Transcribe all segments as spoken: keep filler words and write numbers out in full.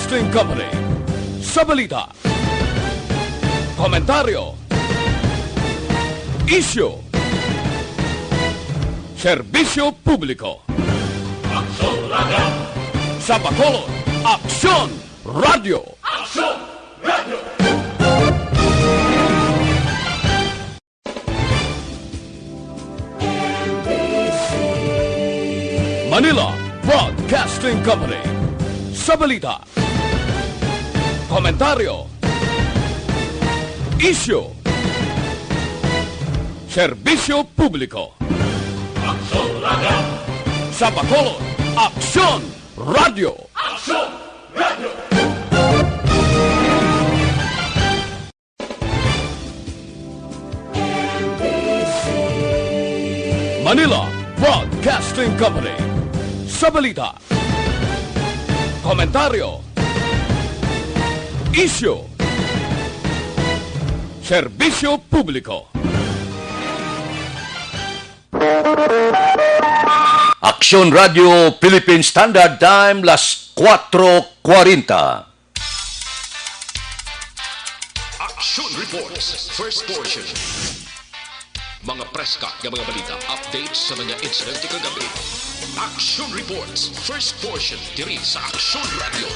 Broadcasting Company. Sa balita, komentaryo, isyu, serbisyo publiko. Aksyon Radio. Sa Bacolod, Aksyon Radio. Aksyon Radio. Manila Broadcasting Company. Sa balita, komentaryo, isyu, serbisyo publiko. Aksyon Radio. Sa Bacolod, Aksyon Radio. Aksyon Radio. Manila Broadcasting Company. Sa balita, komentaryo, isyu, serbisyo publiko. Aksyon Radio Philippine Standard Time, las kuwatro kwarenta. Action Reports, first portion. Mga preska nga mga balita, updates sa mga insidente kagabi. Action Reports, first portion, diri sa Action Radio.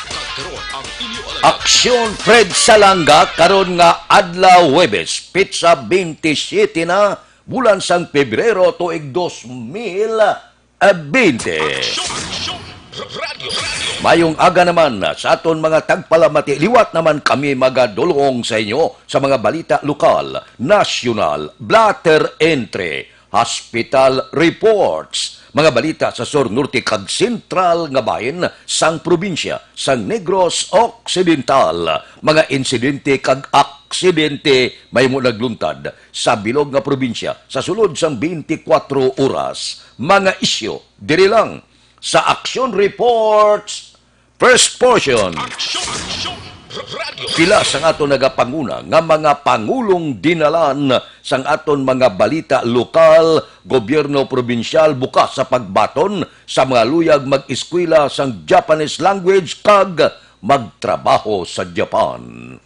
Kag karon ang inyo alagad. Aksyon Fred Salanga karon nga adlaw, Huwebes, petsa twenty-seven na, bulan sang Pebrero, tuig dos mil, ah, bente. Aksyon, aksyon, r-, radyo, radyo. Mayong aga naman sa aton mga tagpalamati. Liwat naman kami magadulong sa inyo sa mga balita lokal, nasyonal, blotter entry, hospital reports, mga balita sa sur, norte, kag sentral nga bahin sang probinsya sang Negros Occidental, mga insidente kag aksidente mahimo nagluntad sa bilog nga probinsya sa sulod sang twenty-four oras. Mga isyu diri lang sa Action Reports, first portion. Action, action, r-, radyo. Pila sang aton nagapanguna nga mga pangulong dinalan sang aton mga balita lokal, gobyerno probinsyal bukas sa pagbaton sa mga luyag mag-eskwela sang Japanese language kag magtrabaho sa Japan.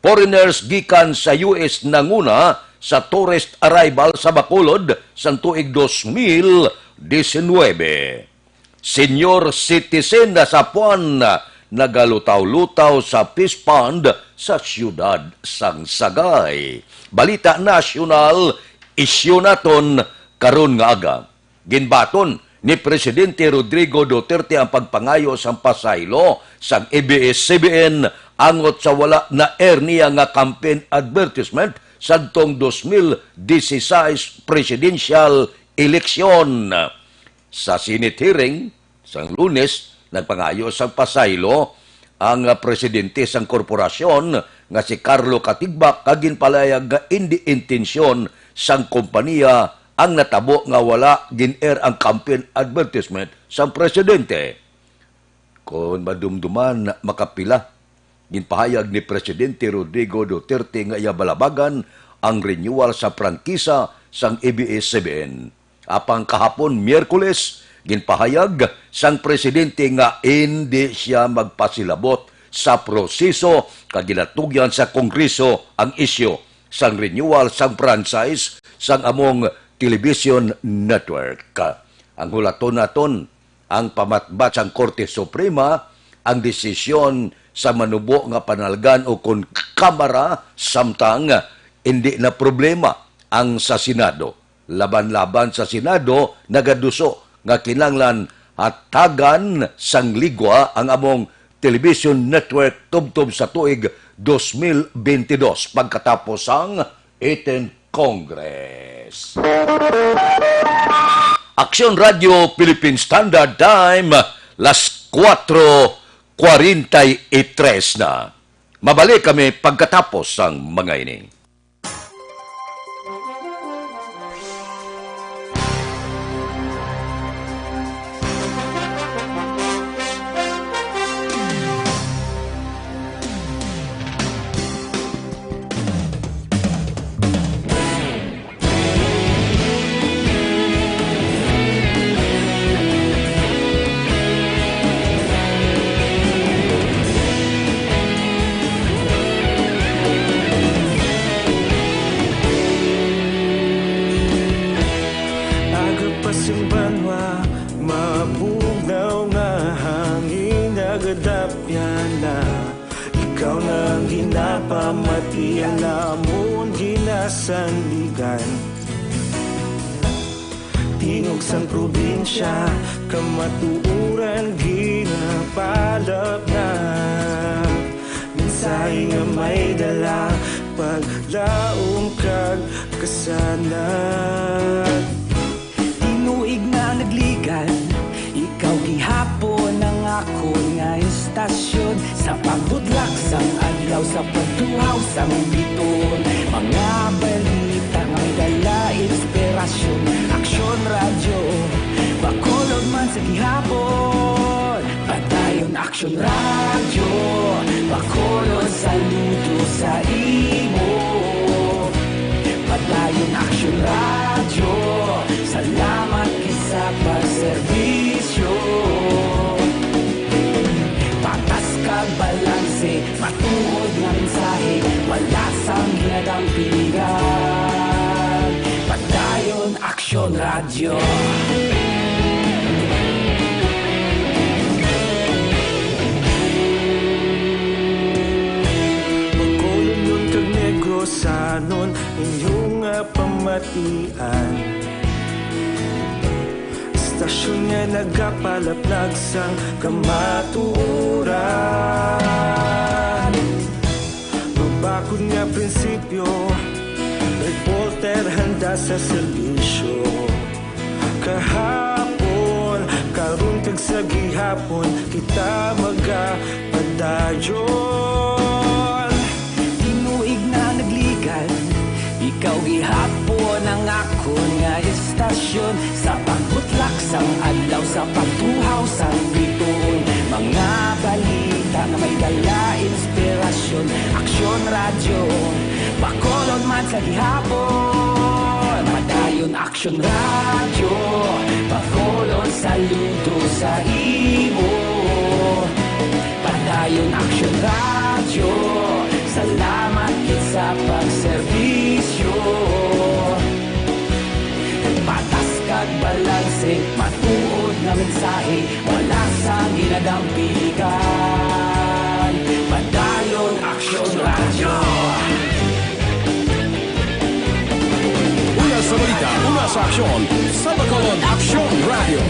Foreigners gikan sa U S nanguna sa tourist arrival sa Bacolod sang tuig dos mil disinwebe. Senior citizen na sa Puan nagalutaw-lutaw sa fish pond sa siyudad sang Sagay. Balita nasyonal, isyu naton karon nga aga. Ginbaton ni Presidente Rodrigo Duterte ang pagpangayo sang pasaylo sang A B S C B N angot sa wala na-air niya nga campaign advertisement sadtong dos mil dieciséis presidential eleksyon. Sa Senate hearing sang Lunes, nagpangayo sang pasaylo ang, ah, presidente sang korporasyon nga si Carlo Katigbak, kag ginpalayag nga indi intensyon sang kompanya ang natabo nga wala gin-air ang campaign advertisement sang presidente. Kon madumduman, makapila, ginpahayag ni Presidente Rodrigo Duterte nga iya balabagan ang renewal sa prangkisa sang A B S C B N. Apang kahapon, Miyerkules, ginpahayag sang presidente nga indi sia magpasilabot sa proseso kag ginatugyan sa Kongreso ang isyu sang renewal sang franchise sang among television network. Ang hulaton naton, ang pamatbat sang Korte Suprema ang desisyon sa manubo nga panalgan o kon Kamara, samtang indi na problema ang sa Senado. Laban-laban sa Senado, nagaduso nga kinahanglan hatagan sang ligwa ang among television network tubtob sa tuig dos mil bente dos, pagkatapos sang eighteenth Congress. Aksyon Radio Philippine Standard Time, las kuwatro kwarenta y tres na. Mabalik kami pagkatapos sang mga ini. Ang ginapamati ang amon ginasandigan. Tingog sang probinsya, kamatuoran ginapalapnap. Mensahe nga may dala, paglaom kag kasanag. Tinuig na nagligan, ikaw gihapon ang akon nga istasyon. Sa pagbutlak sang adlaw, sa pagtuhaw sang biton, mga balita nga may dala inspirasyon. Aksyon Radyo, Bacolod man sa gihapon. Padayon Aksyon Radyo, Bacolod, saludo sa imo. Padayon Aksyon Radyo, salamat gid sa pagserbisyo. Patas kag balanse, matuod nga mensahe, wala sang ginadampigan. Padayon Aksyon Radyo. Bacolodnon kag Negrosanon, inyo nga pamatian. Istasyon nga nagapalaplag sang kamatuoran. Mabakod nga prinsipyo, reporter handa sa serbisyo. Kahapon, karon kag sa gihapon, kita magapadayon. Tinuig na nagligan, ikaw gihapon ang akon nga istasyon. Sa pagbutlak sang adlaw, sa pagtuhaw sang bituon, mga balita nga may dala inspirasyon. Aksyon Radyo, Bacolod man sa gihapon. Padayon Aksyon Radyo, Bacolod, saludo sa imo. Padayon Aksyon Radyo, salamat gid sa pagserbisyo. Patas kag balanse, matuod nga mensahe, wala sang ginadampigan. Padayon Aksyon Radyo. Una sa balita, una sa aksyon, sa Bacolod Aksyon Radyo.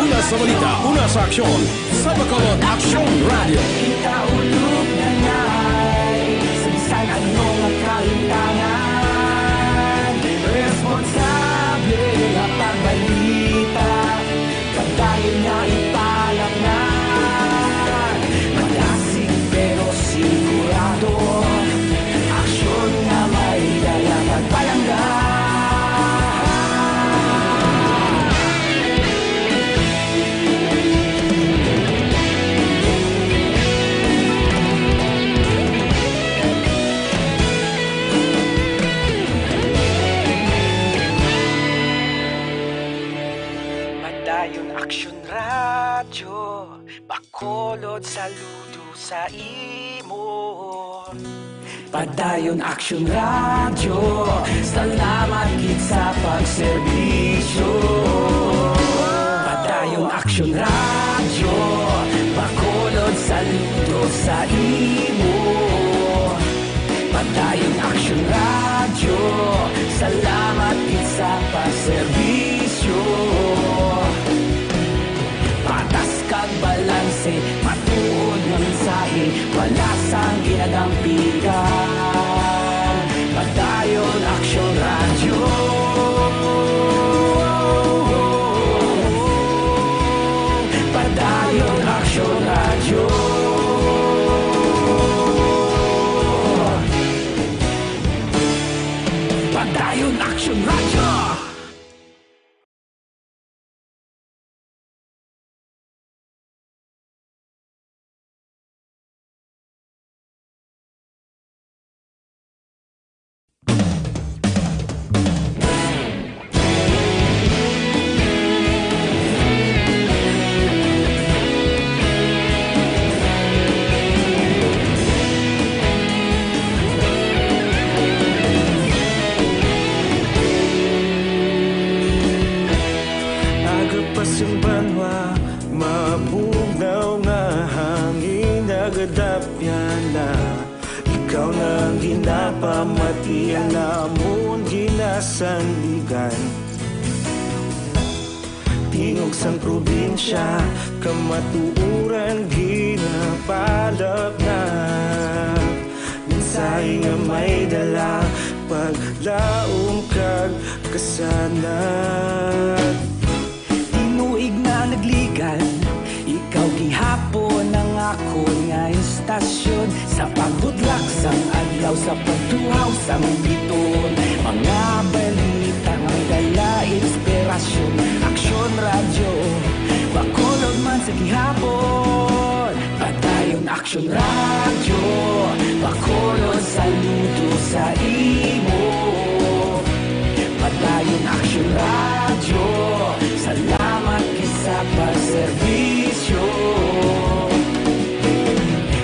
Una sa balita, una sa aksyon, sa Bacolod Aksyon Radyo. Kita ulog na ngay, sa bisan ano nga kahintangan, responsable nga pagbalita. Padayon nga ipalapngan, malasig pero sigurado. Aksyon nga may dala kag palangga. Padayon Aksyon Radyo, Bacolod, saludo sa imo. Padayon Aksyon Radyo, salamat gid sa pagserbisyo. Padayon Aksyon Radyo, Bacolod, saludo sa imo. Padayon Aksyon Radyo, salamat gid sa pagserbisyo. Patas kag balanse, matuod nga mensahe, wala sang ginadampigan. Padayon Aksyon Radyo. Padayon Ikaw na ang ginapamati, ang namon ginasandigan. Tingog sang probinsya, kamatuoran ginapalapnag. Mensahe nga may dala, paglaom kag kasanag. Tinuig na nagligan, ikaw gihapon ang akon nga istasyon. Sa pagudlak sang adlaw, sa pagtuhaw sang biton, mga balita nga may dala inspirasyon. Aksyon Radyo, Bacolod man sa gihapon. Padayon Aksyon Radyo, Bacolod, saludo sa imo. Padayon Aksyon Radyo, salamat gid sa pagserbisyo.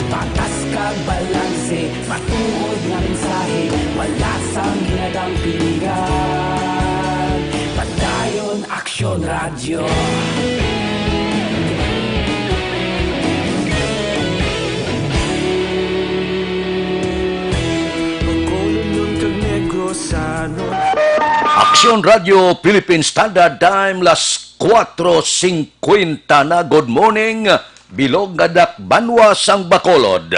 Patas kag balanse, matuod nga mensahe, wala sang ginadampingan. Padayon Aksyon Radyo. Bacolod kag Negros, ano? Aksyon Radyo Philippine Standard Time, las kuwatro singkwenta na. Good morning, bilog nga dakbanwa sang Bacolod,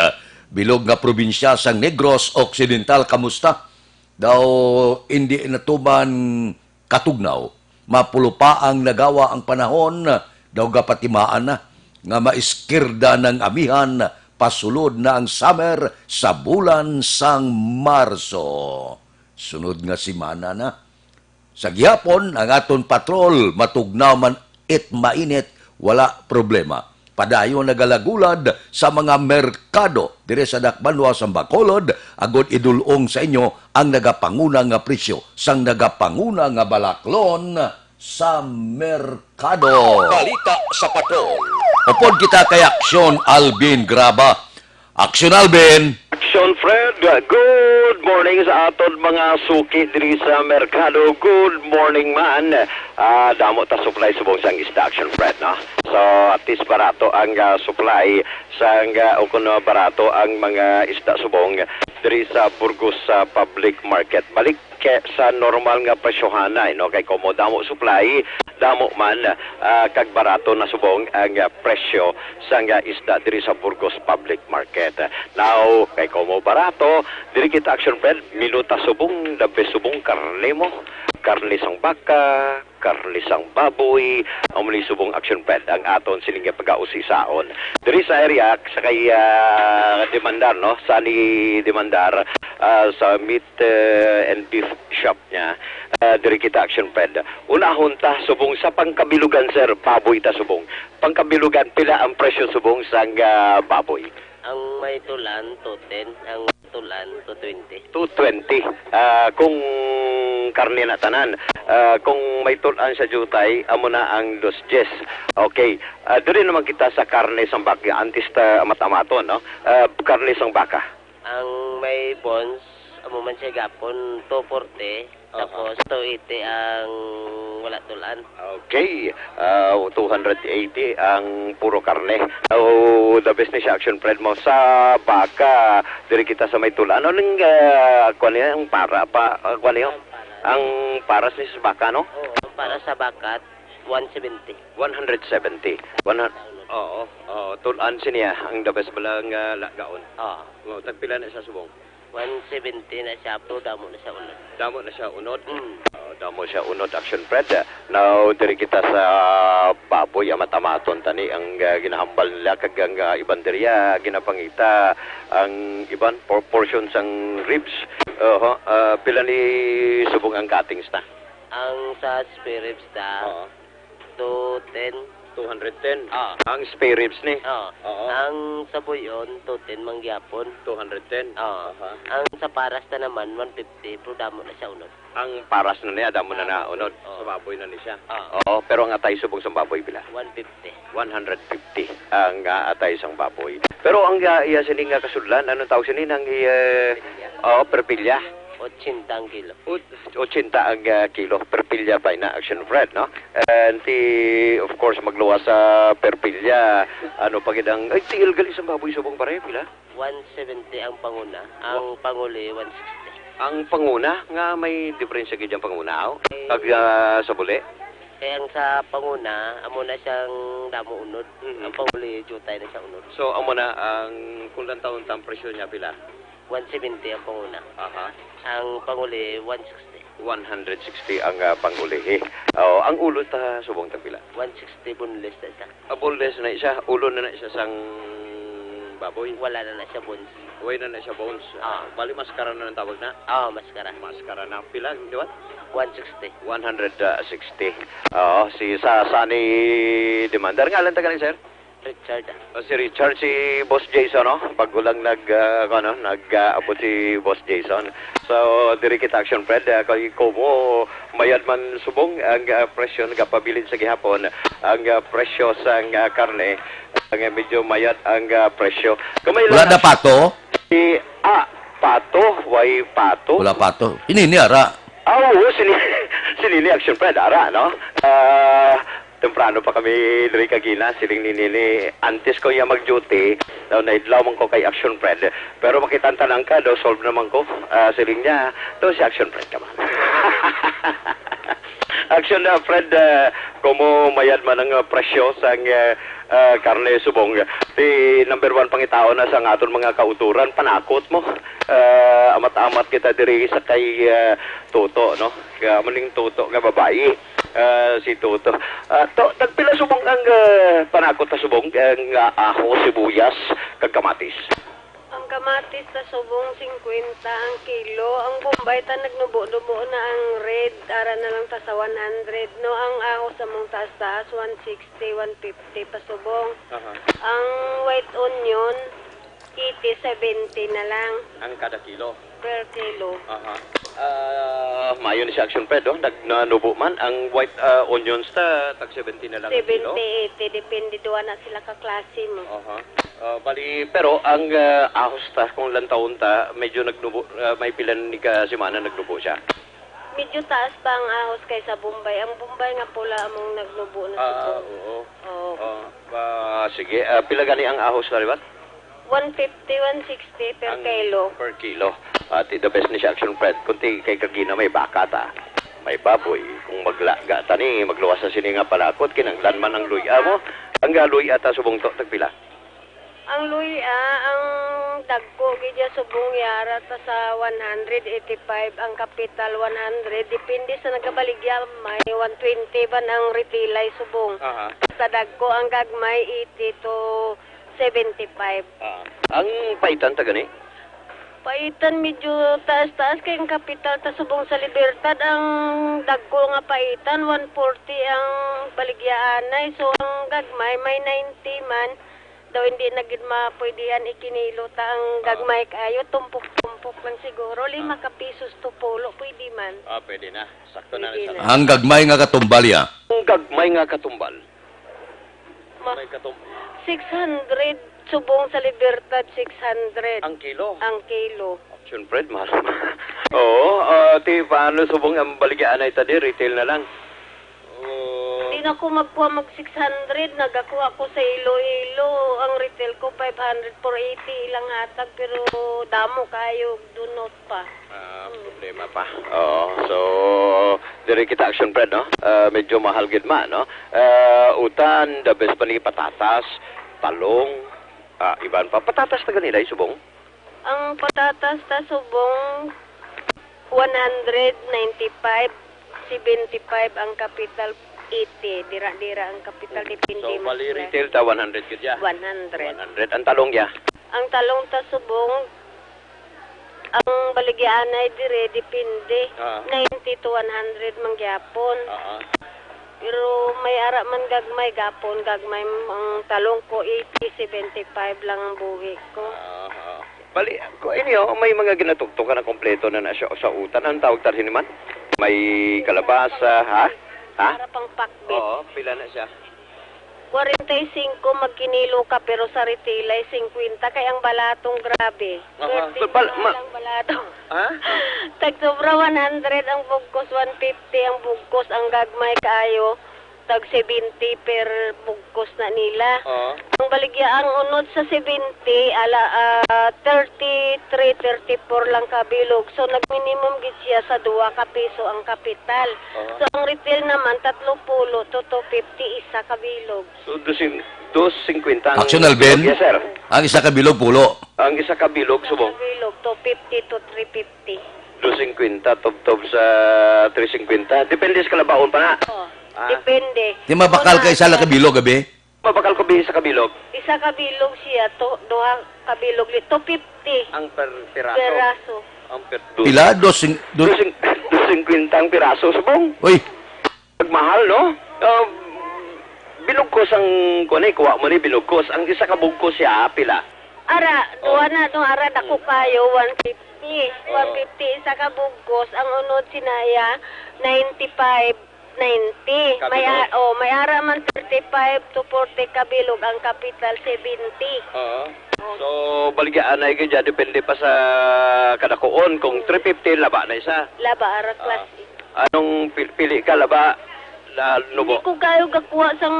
bilog nga probinsya sang Negros Occidental. Kamusta? Daw indi na tuman katugnaw. Mapulupa ang nagawa ang panahon, daw gapatimaan na nga maiskirda ng amihan, pasulod na ang summer sa bulan sang Marso. Sunod nga semana na. Sa gihapon, ang aton patrol, matugnaw man it mainit, wala problema. Padayon nagalagulad sa mga merkado diri sa dakbanwa sang Bacolod, agud idul-ong sa inyo ang nagapanguna nga presyo sang nagapanguna nga balaklon sa merkado. Balita sa Patrol. Upod kita kay Aksyon Alvin Graba. Aksyon Alvin. Aksyon Fred, good morning sa aton mga suki diri sa merkado. Good morning man. Ah, damo ta supply subong sang isda, Aksyon Fred, no? So, at least barato ang, ah, supply sang, ah, o kuno barato ang mga isda subong diri sa Burgos, ah, Public Market. Balik kay sa normal nga presyohan na, no? Kay komo damo supply, damo man, ah, kag barato na subong ang, ah, presyo sang, ah, isda diri sa Burgos Public Market. Now, kay komo barato, diri kita, Action Fred, minuta subong, the best subong karne mo, karne sang baka, karne sang baboy, amo ni subong, Action Fred, ang aton sining nga pagausisaon. Diri sa area sa kay, ah, Demandar, no? Sa ni Demandar, ah, sa meat, eh, and beef shop niya. Ah, diri kita, Action Fred. Unahon ta subong sa pangkabilugan, sir, baboy ta subong. Pangkabilugan, pila ang presyo subong sang, ah, baboy? Ang may tulan, two ten. Ang tulan, two twenty. Two twenty. Ah, kung karne na tanan. Ah, kung may tulan sa jutay, amo na ang dos diyes. Okay. Ah, diri naman kita sa karne sang baka, antes ta amat-amaton, no? Ah, karne sang baka. Ang may bones, amo man siya gapon, two forty. Aha. Tapos, two eighty ang wala tulan. Okay. Ah, two hundred eighty ang puro karne. Oh, the best ni siya, Action Fred mo. Sa baka, diri kita sa may tulan. Ano ning, ah, kuwan niya? Ang para pa, ah, kuwan niya? Ang paras. Ang paras ni sa baka, no? Oo, ang paras sa baka, one seventy. One hundred seventy. One hun-, oo, oo. Tulan siniya ang the best bala nga lagaon. Oo. Oh, tagpila na sa subong? One seventy na siya, pero damo na siya unod. Damo na siya unod? Mm. Oh, damo siya unod, Action Fred. Now, diri kita sa baboy, amat-amaton tani ang, ah, ginahambal nila, kag ang, ah, iban diri, ah, ginapangita ang iban por-, portion sang ribs. Oho, ah, pila ni subong ang cuttings na? Ang sa spare ribs ta, Oo. two ten. Two hundred ten. Ah. Ang spare ribs ni? Oo. Oo. Ang sa buyon, two ten man gyapon. Two hundred ten. Oo. Aha. Ang sa paras na naman, one fifty, pero damo na siya unod. Ang paras na niya, damo na na unod. Oo. Sa baboy na ni siya. Oo. Oo, pero ang atay subong sa baboy, pila? One fifty. One hundred fifty ang, ah, atay sang baboy. Pero ang, ah, iya sini nga kasudlan, anong tawag sini? Nang iya, Perpilya. Oo, perpilya. O, Ochenta ang kilo. Ut-, ochenta ang, ah, kilo. Per pilya pa ina, Action Fred, no? And ti, of course, magluwas sa per pilya. Ano pa gid ang, ay, tiil gali sa baboy subong, pare, pila? One seventy ang panguna. Ang panguli, one sixty. Ang panguna, nga may diferensya gid ang panguna, aw? Kag, ah, sa buli? Kaya ang sa panguna, amo na siyang damo unod. Mm-mm. Ang panguli, jutay na siya unod. So, amo na ang, kung lantawon ta ang presyo niya, pila? One seventy ang panguna. Aha. Ang panguli, one sixty. One hundred sixty ang, ah, panguli, eh. Oh, ang ulo ta subong tagpila? One sixty boneless na isa. Ah, boneless na isa. Ulo na na isa sang baboy. Wala na na siya bones. Way na na siya bones. Ah. Ah, bali, maskara na ang tawag na? Ah, maskara. Maskara na. Pila, di ba? One sixty. One hundred sixty. Oo, si sa Sunny Demander. Ngalan ta gani, sir? Richard. Oh, si Richard, si Boss Jason, no? Bago lang nag, ah, ano, nag, ah, abot si Boss Jason. So, diri kita, Action Fred, ah, kay kumo mayad man subong ang, ah, presyo, nagapabilin sa gihapon ang, ah, presyo sang, ah, karne. Ang, ah, medyo mayad ang, ah, presyo. Kamay Wala lang na pato? Si, ah, pato, way pato. Wala pato. Ini ni ara. Ah, oo, sini, sini ni Action Fred, ara, no? Ah, temprano pa kami diri kagina, siling ni Nini, antes ko iya mag-duty, daw naidlaw man ko kay Action Fred. Pero makita ang tanan ka, daw solve naman ko. Ah, siling niya, daw si Action Fred ka man. Action, ah, Fred, ah, kumo mayad man ang, ah, presyo sang, ah, ah, karne subong. Ti number one pangitaon na sa aton mga kauturan, panakot mo. Ah, amat-amat kita diri sa kay, ah, Toto, no? Kaya maning Toto nga babayi. Ah, si Toto. Ah, to, tagpila subong ang, ah, panakot ta subong ang, ah, aho, sibuyas, kag kamatis? Ang kamatis ta subong, singkwenta ang kilo. Ang Bombay ta nagnubo-nubo na, ang red, ara na lang ta sa one hundred, no? Ang ahos among taas-taas, one sixty, one fifty pa subong. Aha. Ang white onion, eighty, seventy na lang. Ang kada kilo? Per kilo. Aha. Ah, maayo ni si Action Fred, oh. Nag-, nanubo man. Ang white, ah, onions ta, tag seventy na lang ang kilo? Seventy, eighty, depende. Duha na sila ka klase mo. Aha. Ah, bali, pero ang, ah, ahos ta, kung lantawon ta, medyo nagnubo, ah, may pila ni ka semana nagnubo siya? Medyo taas pa ang ahos kaysa Bombay. Ang Bombay nga pula among nagnubo na Ah, subong. Oo. Oo. Ah, ba, sige. Ah, pila gani ang ahos na liwat? One fifty, one sixty per Ang kilo. Per kilo. At the best ni siya, Action Fred. Kunti kay kagina may baka ta. May baboy. Kung maglaga ta ni, magluwas sa sini nga palakot, kinanglan man ang luya mo. Ang, ah, luya ta subong to, tagpila? Ang luya, ang dagko gid ya subong, yara ta sa one hundred eighty-five, ang kapital one hundred, depende sa nagabaligya, may one twenty ba ang retail ay subong. Aha. Sa dagko, ang gagmay eighty to seventy-five. Ah. Ang paitan ta gani? Paitan medyo taas-taas kay ang kapital ta subong sa Libertad, ang dagko nga paitan one forty ang baligyaanay, so ang gagmay may ninety man. Daw hindi na gid mapwedihan ikinilo ta ang Ah. gagmay kaayo, tumpok-tumpok lang siguro, lima Ah. ka pisos to pulo, pwede man. Ah, pwede na. Sakto na Pwede sa na. Ang gagmay nga katumbal ya. Ang gagmay nga katumbal. Ma-, May katum- six hundred subong sa Libertad, six hundred Ang kilo? ang kilo. Action Fred, mahal. Oo, ah, ti, paano subong ang baligyaanay ta di? Retail na lang. Oh. Di na ko magkuha mag six hundred, nagakuha ko sa Iloilo. Ang retail ko, five hundred, four eighty ilang hatag, pero damo kayo, dunot pa. Ah, problema pa. Oo. So, diri kita, Action Fred, no? Ah, medyo mahal gid man, no? Ah, utan, the best pa ni patatas, talong, ah, iban pa. Patatas ta ganila, subong? Ang patatas ta subong, one hundred ninety-five, seventy-five ang kapital, eighty. Dira-dira ang kapital, depende. So, mas bali na. Retail ta, one hundred gid ya? One hundred. One hundred. Ang talong ya? Ang talong ta subong, ang baligyaanay dire, depende. Ah. Ninety to one hundred man gyapon. Ah, ah. Pero may ara man gagmay gapon, gagmay ang talong ko, eighty, seventy-five lang ang buhi ko. Ah, ah. Bali, ko inyo, may mga ginatugtog ka na kompleto na na siya sa utan. Anong tawag ta sini man? May kalabasa, ha? Ha? Para pang pakbit. Oo, pila na siya? Kwarenta y singko magkinilo ka, pero sa retail ay singkwenta, kay ang balatong grabe. Aha. Thirty Bal-, ma- lang balatong. Ha? Tag sobra one hundred ang bugkos, one fifty ang bugkos, ang gagmay kaayo, tag seventy per bugkos na nila. Oo. Ang baligya, ang unod sa seventy, ala, ah, thirty-three, thirty-four lang ka bilog. So, nag-minimum gid siya sa duha ka piso ang kapital. Oo. So, ang retail naman, tatlo pulo to two fifty isa ka bilog. So, dos sing-, dos singkwenta ang Action, Alvin? Yes, sir. Ang isa ka bilog, pulo. Ang isa ka bilog, subong. Bilog, two fifty to three fifty. Dos singkwenta, tubtob sa three singkwenta. Depende sa kalabaon pa na. Oh, Ah. depende. Di mabakal Kung ka isa lang na- ka bilog, abi? Mabakal ko bi isa ka bilog. Isa ka bilog siya, to, duha ka bilog, li-, two fifty. Ang per piraso. Peraso. Ang per Pila? Dos sing-, dos Dos sing-, dos singkwenta ang piraso, subong. Uy, Pagmahal, no? Ah, binugkos ang, kuwan eh, kuha mo ni binugkos. Ang isa ka bugkos siya, pila? Ara, Oh. duha na, no, ara, dako Mm. kayo, one fifty. Oo. One fifty, isa ka bugkos. Ang unod sinaya, ninety-five, ninety. May Kabilog? a-, oh, may ara man thirty-five to forty ka bilog, ang kapital seventy. Oo. Oh. So, baligyaanay ka dyan, depende pa sa kadakuon. Kung three fifty, laba na isa. Laba, ara, Ah. class A. Anong pil-, pili ka, laba, na nubo? Hindi ko kayo gakuha sang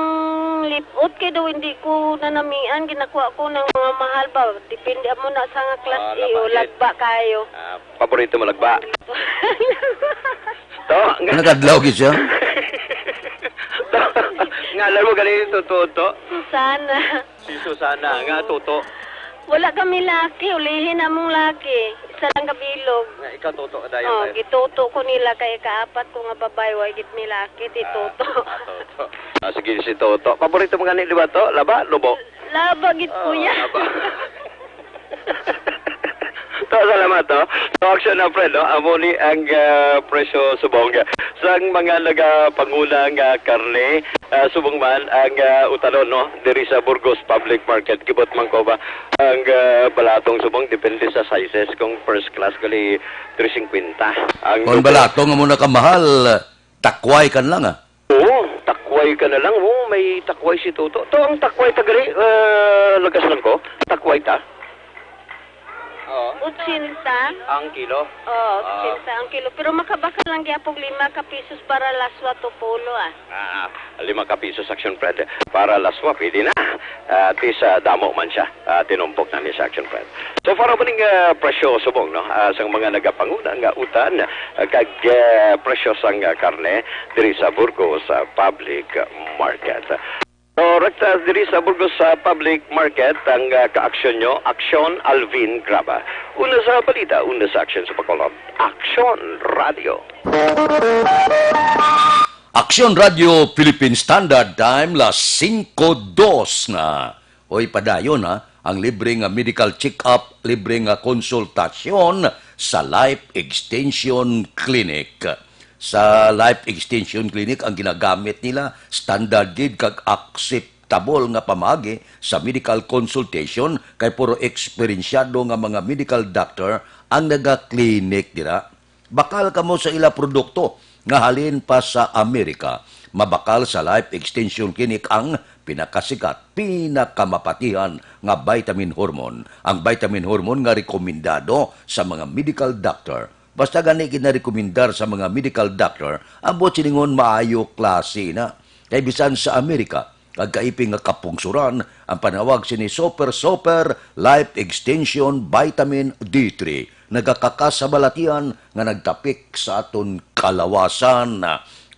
lipot, kay daw hindi ko nanamian, ginakuha ko ng mga mahal ba. Depende mo na sa nga class Ah, A laba o gid. lagba kayo. Ah, paborito mo lagba? To, nga- Nagkadlaw gid siya. To, ngalan mo ganito, to, to? Susana. Si Susana, nga, Toto. Wala kami laki, ulihin among laki. Isa lang kabilog. Nga, ikaw, Toto, ka dayon, Oh, tayo. gituto ko nila kay kaapat ko nga babay, wa gid mi laki, si Ah, Toto. ah, Toto. Ah, sige, si Toto. Paborito mo gani, di ba, to? Laba, lubo? Laba gid, Oh, kuya. laba. To, salamat, to. So, action na, friend, no? Amo ni ang, ah, presyo subong sang mga nagapanguna nga karne. Ah, subong man ang, ah, utanon, no, diri sa Burgos Public Market, gibot man ko ba ang, ah, balatong subong, depende sa sizes. Kung first class, gali three singkwenta. Ang Kung double balatong amo na kamahal, takway kan lang, ah. Oo, takway ka na lang. Oo, may takway si Toto. To, ang takway ta gali, ah, lagas lang ko. Takway ta. Oo. Otsinta. Ang kilo? Oo, Ah. otsinta ang kilo. Pero makabakal lang gyapon lima ka pisos para laswa to pulo, ah. Ah, lima ka pisos, Action Fred. Para laswa, pwede na. Ah, at least, ah, damo man siya. Ah, tinumpok na ni sa Action Fred. So, para maning, ah, presyo subong, no? Ah, sang mga nagapanguna nga utan, ah, kag, ah, presyo sang, ah, karne diri sa Burgos, ah, Public Market. Correct, ah, diri sa Burgos, ah, Public Market, ang, ah, kaaksyon nyo, Aksyon Alvin Graba. Una sa balita, una sa aksyon sa Bacolod, Aksyon Radio. Aksyon Radio Philippine Standard Time, las singko dos na. Oy, padayon, ha, ang libre nga medical check-up, libre nga konsultasyon sa Life Extension Clinic. Sa Life Extension Clinic, ang ginagamit nila, standard gid kag acceptable nga pamaagi sa medical consultation, kay puro eksperensyado nga mga medical doctor ang naga-clinic dira. Bakal kamo sa ila produkto nga halin pa sa Amerika. Mabakal sa Life Extension Clinic ang pinakasikat, pinakamapatihan nga vitamin hormone. Ang vitamin hormone nga rekomendado sa mga medical doctor. Basta gani ginarekomendar sa mga medical doctor, ang buot silingon maayo klase na. Kay bisan sa Amerika, kag kaiping nga kapungsoran, ang panawag sini Super Super Life Extension Vitamin D three nagakakas sa balatian nga nagtapik sa aton kalawasan.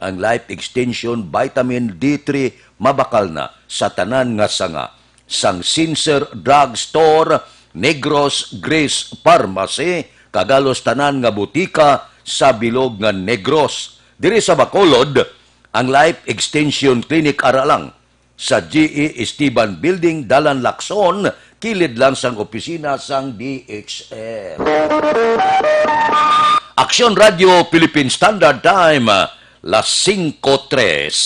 Ang Life Extension Vitamin D three mabakal na sa tanan nga sanga, sang Sincere Drug Store, Negros Grace Pharmacy, kag halos tanan nga butika sa bilog nga Negros. Diri sa Bacolod, ang Life Extension Clinic ara lang sa G E Esteban Building, Dalan Lacson, kilid lang sang opisina sang D X F. Aksyon Radio Philippine Standard Time, las singko tres.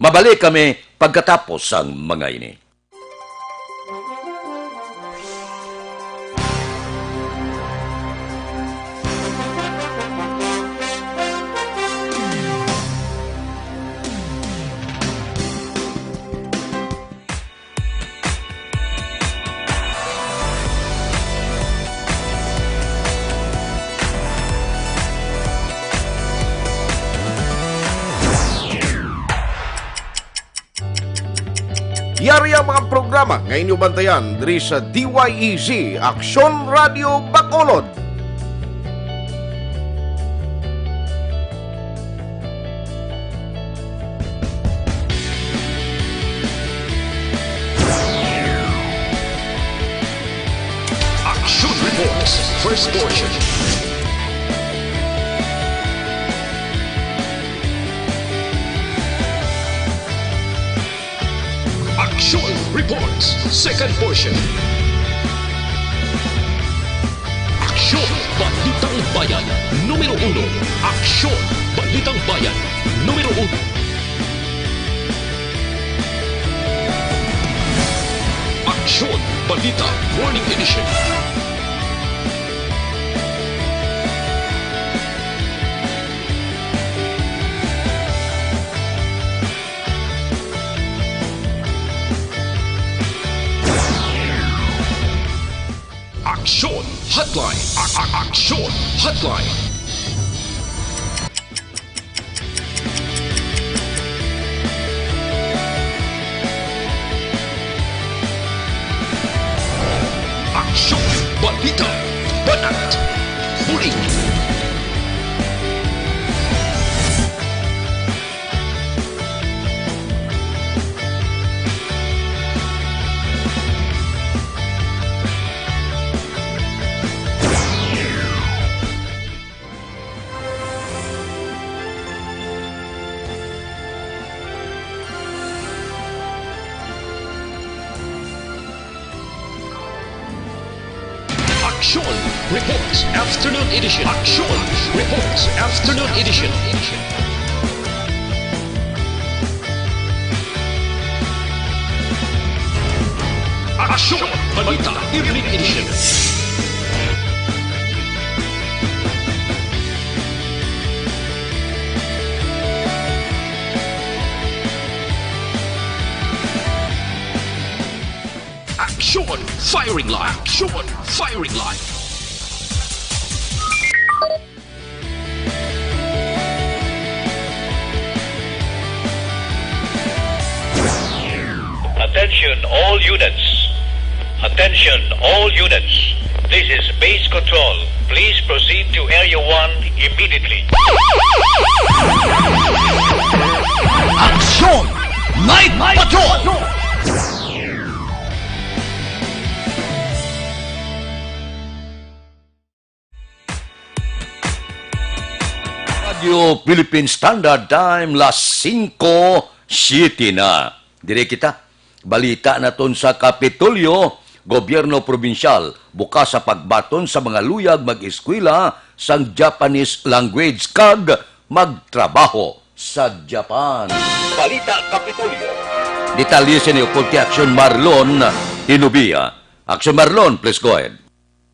Mabalik kami pagkatapos sang mga ini. Ari ang mga programa nga inyo bantayan diri sa D Y E Z, Aksyon Radio Bacolod. Action Reports, first portion. Action Reports, second portion. Aksyon, Balitang Bayan, numero uno. Aksyon, Balitang Bayan, numero uno. Aksyon, Balita, Morning Edition. Aksyon Hotline. A- a- Aksyon Hotline. Aksyon, balita, banat, bulig. Action Reports Afternoon Edition. Action Reports Afternoon Edition. Action Balita Evening Edition. Action Firing Line. Action Firing Line. Attention all units. Attention all units. This is base control. Please proceed to Area one immediately. Action Night Patrol! Radyo Philippine Standard Time, las singko siete na. Dire kita. Balita naton sa Kapitolyo, gobyerno probinsyal bukas sa pagbaton sa mga luyag mag-eskwela sang Japanese language kag magtrabaho sa Japan. Balita Kapitolyo. Detalye sini upod kay Aksyon Marlon Hinubia. Aksyon Marlon, please go ahead.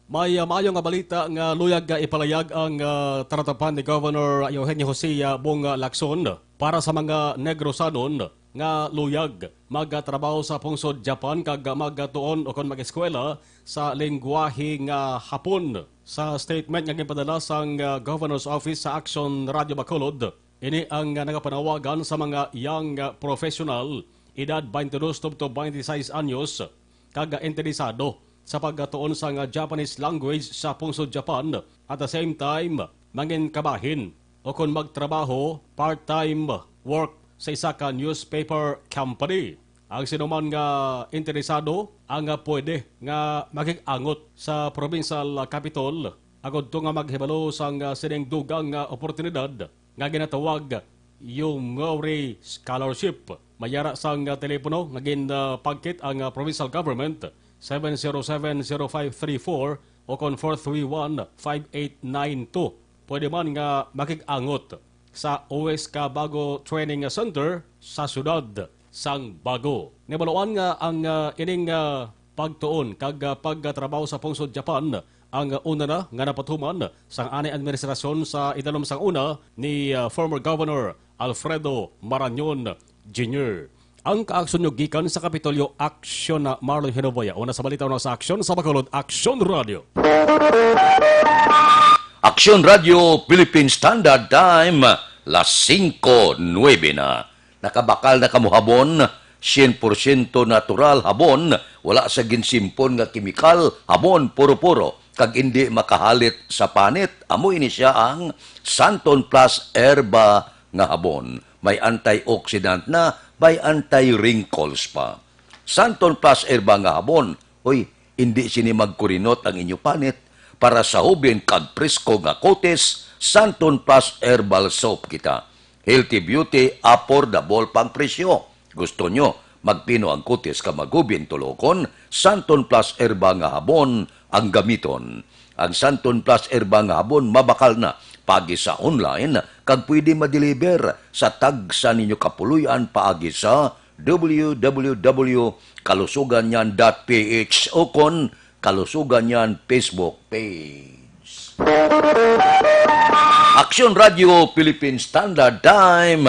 May, ah, maayo nga balita nga luyag nga ipalayag ang, ah, taratapan ni Governor Eugenio Jose, ah, Bong, ah, Lacson para sa mga Negrosanon nga luyag magatrabaho sa pungsod Japan kag magatuon ukon mag-eskwela sa lengguwahe nga Hapon. Sa statement nga ginpadala sang, ah, Governor's Office sa Action Radio Bacolod, ini ang, ah, nagapanawagan sa mga young, ah, professional, edad twenty-two tubtob twenty-six anyos, kag interesado sa pagtuon sang Japanese language sa pungsod Japan, at the same time, mangin kabahin o kon magtrabaho part-time work sa isa ka newspaper company. Ang sinuman nga interesado ang pwede nga makig-angot sa provincial capitol agud to nga maghibalo sang sining dugang nga oportunidad nga ginatawag Yomiuri Scholarship. May ara sang, ah, telepono nga gin, ah, pagkit ang, ah, provincial government, seven zero seven zero five three four o kon four three one five eight nine two. Pwede man nga makig-angot sa West Cabago Training Center sa siyudad sang Bago. Nabaluan nga ang, ah, ining, ah, pagtuon kag, ah, pagtrabaho sa pungsod Japan ang una na nga napatuman sang anay administrasyon sa idalom sang una ni, ah, former Governor Alfredo Marañon Junior. Ang kaaksyon nyo gikan sa Kapitolyo, Aksyon na Marlon Hinoboya. Una sa balita, una sa aksyon sa Bacolod, Aksyon Radio. Aksyon Radio, Philippine Standard Time, las singko nuebe na. Nakabakal na kamo habon syen porsyento natural habon, wala sa ginsimpon nga kemikal, habon puro-puro, kag indi makahalit sa panit. Amo ini sia ang Santon Plus Herba nga habon. May antioxidant na, may anti-wrinkles pa. Santon Plus Herba nga habon, uy, indi sini magkurinot ang inyo panit. Para sa hubin kag presko nga kutis, Santon Plus Herbal Soap kita. Healthy beauty, affordable pang presyo. Gusto nyo magpino ang kutis ka magubin tulokon? Santon Plus Herba nga habon ang gamiton. Ang Santon Plus Herba nga habon mabakal na paagi sa online kag pwede ma-deliver sa tagsa ninyo kapuloy-an paagi sa w w w kalusuganyan dot p h o kon Kalusuganyan Facebook page. Aksyon Radio Philippine Standard Time,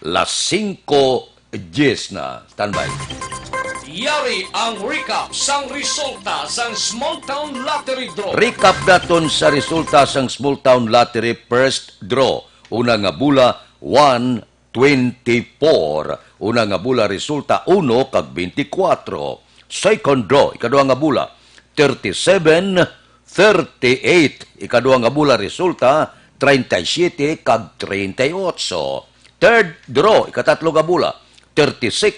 las singko diyes na. Standby. Yari ang recap sang resulta sang Small Town Lottery Draw. Recap naton sa resulta sang Small Town Lottery First Draw. Una nga bula, one, twenty-four. Una nga bula resulta, uno kag twenty-four. Second draw, ikaduha nga bula, thirty-seven, thirty-eight. Ikaduha nga bula resulta, treinta y siete kag treinta y ocho. Third draw, ikatatlo nga bula, thirty-six,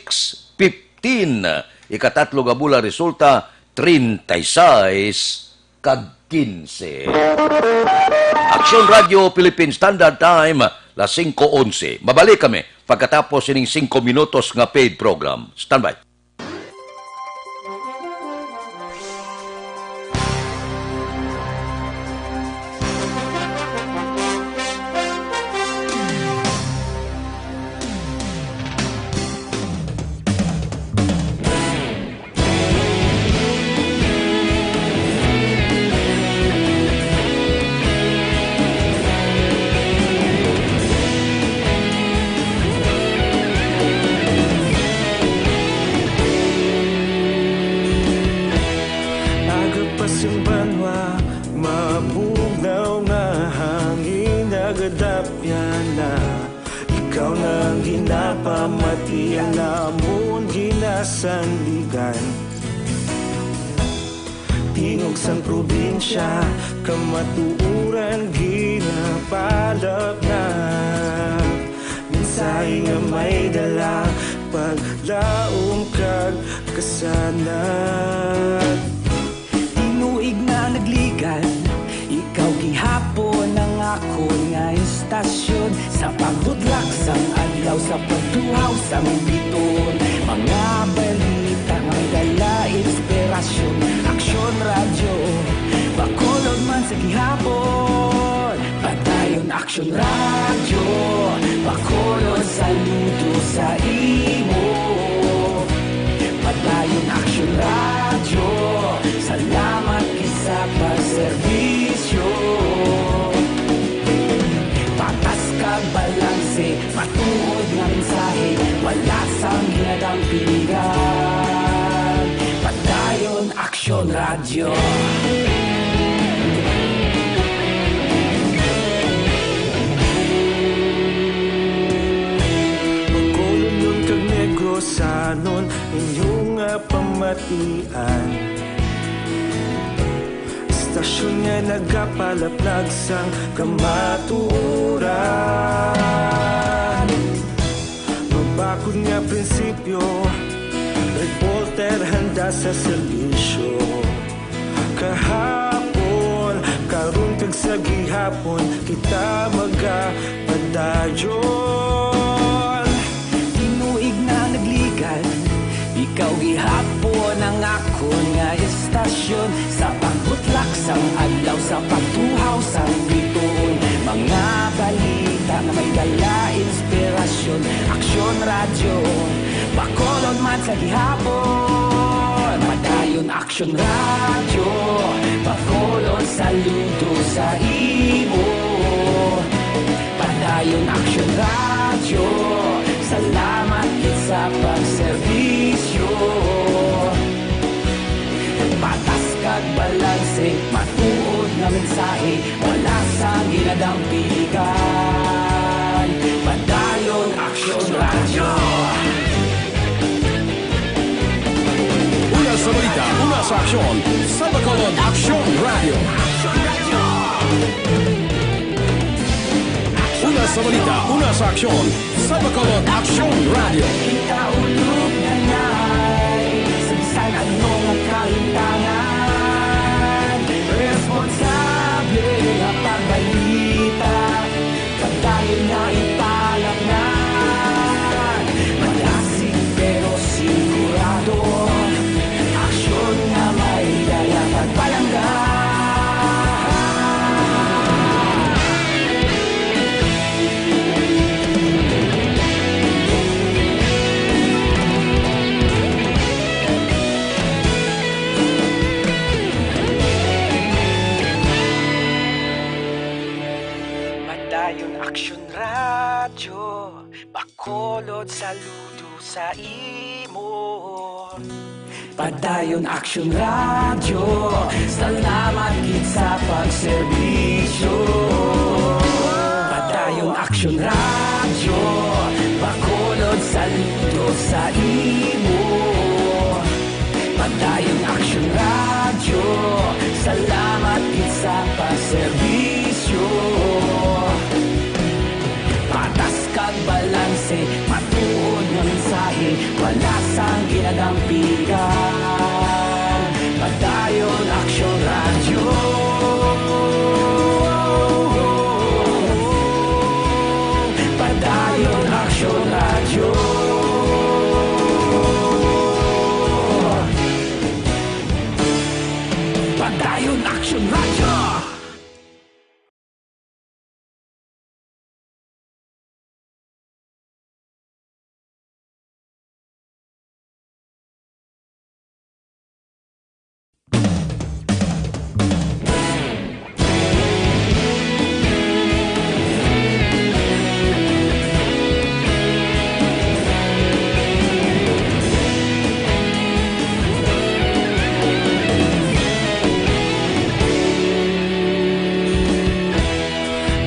fifteen. Ikatatlo nga bula resulta, treinta y seis kag quince. Aksyon Radio Philippine Standard Time, las singko onse. Mabalik kami pagkatapos sining singko minutos nga paid program. Standby. Aga pa sing banwa, mabugnaw nga hangin, nagadapyan na. Ikaw na ang ginapamati, ang amon ginasandigan. Tingog sang probinsya, kamatuoran ginapalapnap. Mensahe nga may dala, paglaom kag kasanag. Tinuig na nagligad, ikaw gihapon ang akon nga istasyon. Sa pagbudlak sang adlaw, sa pagtuhaw sang bituon, mga balita nga may dala inspirasyon. Aksyon Radyo, Bacolod man sa gihapon. Padayon Aksyon Radyo, Bacolod, saludo sa imo. Padayon Aksyon Radyo, salamat gid sa pagserbisyo. Patas kag balanse, matuod nga mensahe, wala sang ginadampingan. Padayon Aksyon Radyo. Bacolod kag Negros, sanon inyo nga pamatian. Istasyon nga nagapalaplag sang kamatuoran. Mabakod nga prinsipyo, reporter handa sa serbisyo. Kahapon, karon kag sa gihapon, kita magapadayon. Tinuig na nagligad, ikaw gihapon ang akon nga istasyon. Sa pagbutlak sang adlaw, sa pagtuhaw sang bituon, mga balita nga may dala inspirasyon. Aksyon Radyo, Bacolod man sa gihapon. Padayon Aksyon Radyo, Bacolod, saludo sa imo. Padayon Aksyon Radyo, salamat gid sa pagserbisyo. Patas kag balanse, matuod nga mensahe, wala sang ginadampingan. Padayon Aksyon Radyo. Balita, una sa aksyon, sa Bacolod Aksyon Radio. Una sa balita, una sa aksyon, sa Bacolod Aksyon Radio. Kita ulog na ngay, sa bisan anong kalintangan, responsable ang pagbalita. Padayon nga ipalatngan, malasig pero sigurado, aksyon nga may dala pagpalangga. Padayon Aksyon Radyo, Bacolod, saludo sa imo. Padayon Aksyon Radyo, salamat gid sa pagserbisyo. Padayon Aksyon Radyo, Bacolod, saludo sa imo. Padayon Aksyon Radyo, salamat gid sa pagserbisyo. Patas kag balanse, matuod nga mensahe, wala sang ginadampigan. Padayon Aksyon Radyo. Padayon Aksyon Radyo. Padayon Aksyon Radyo.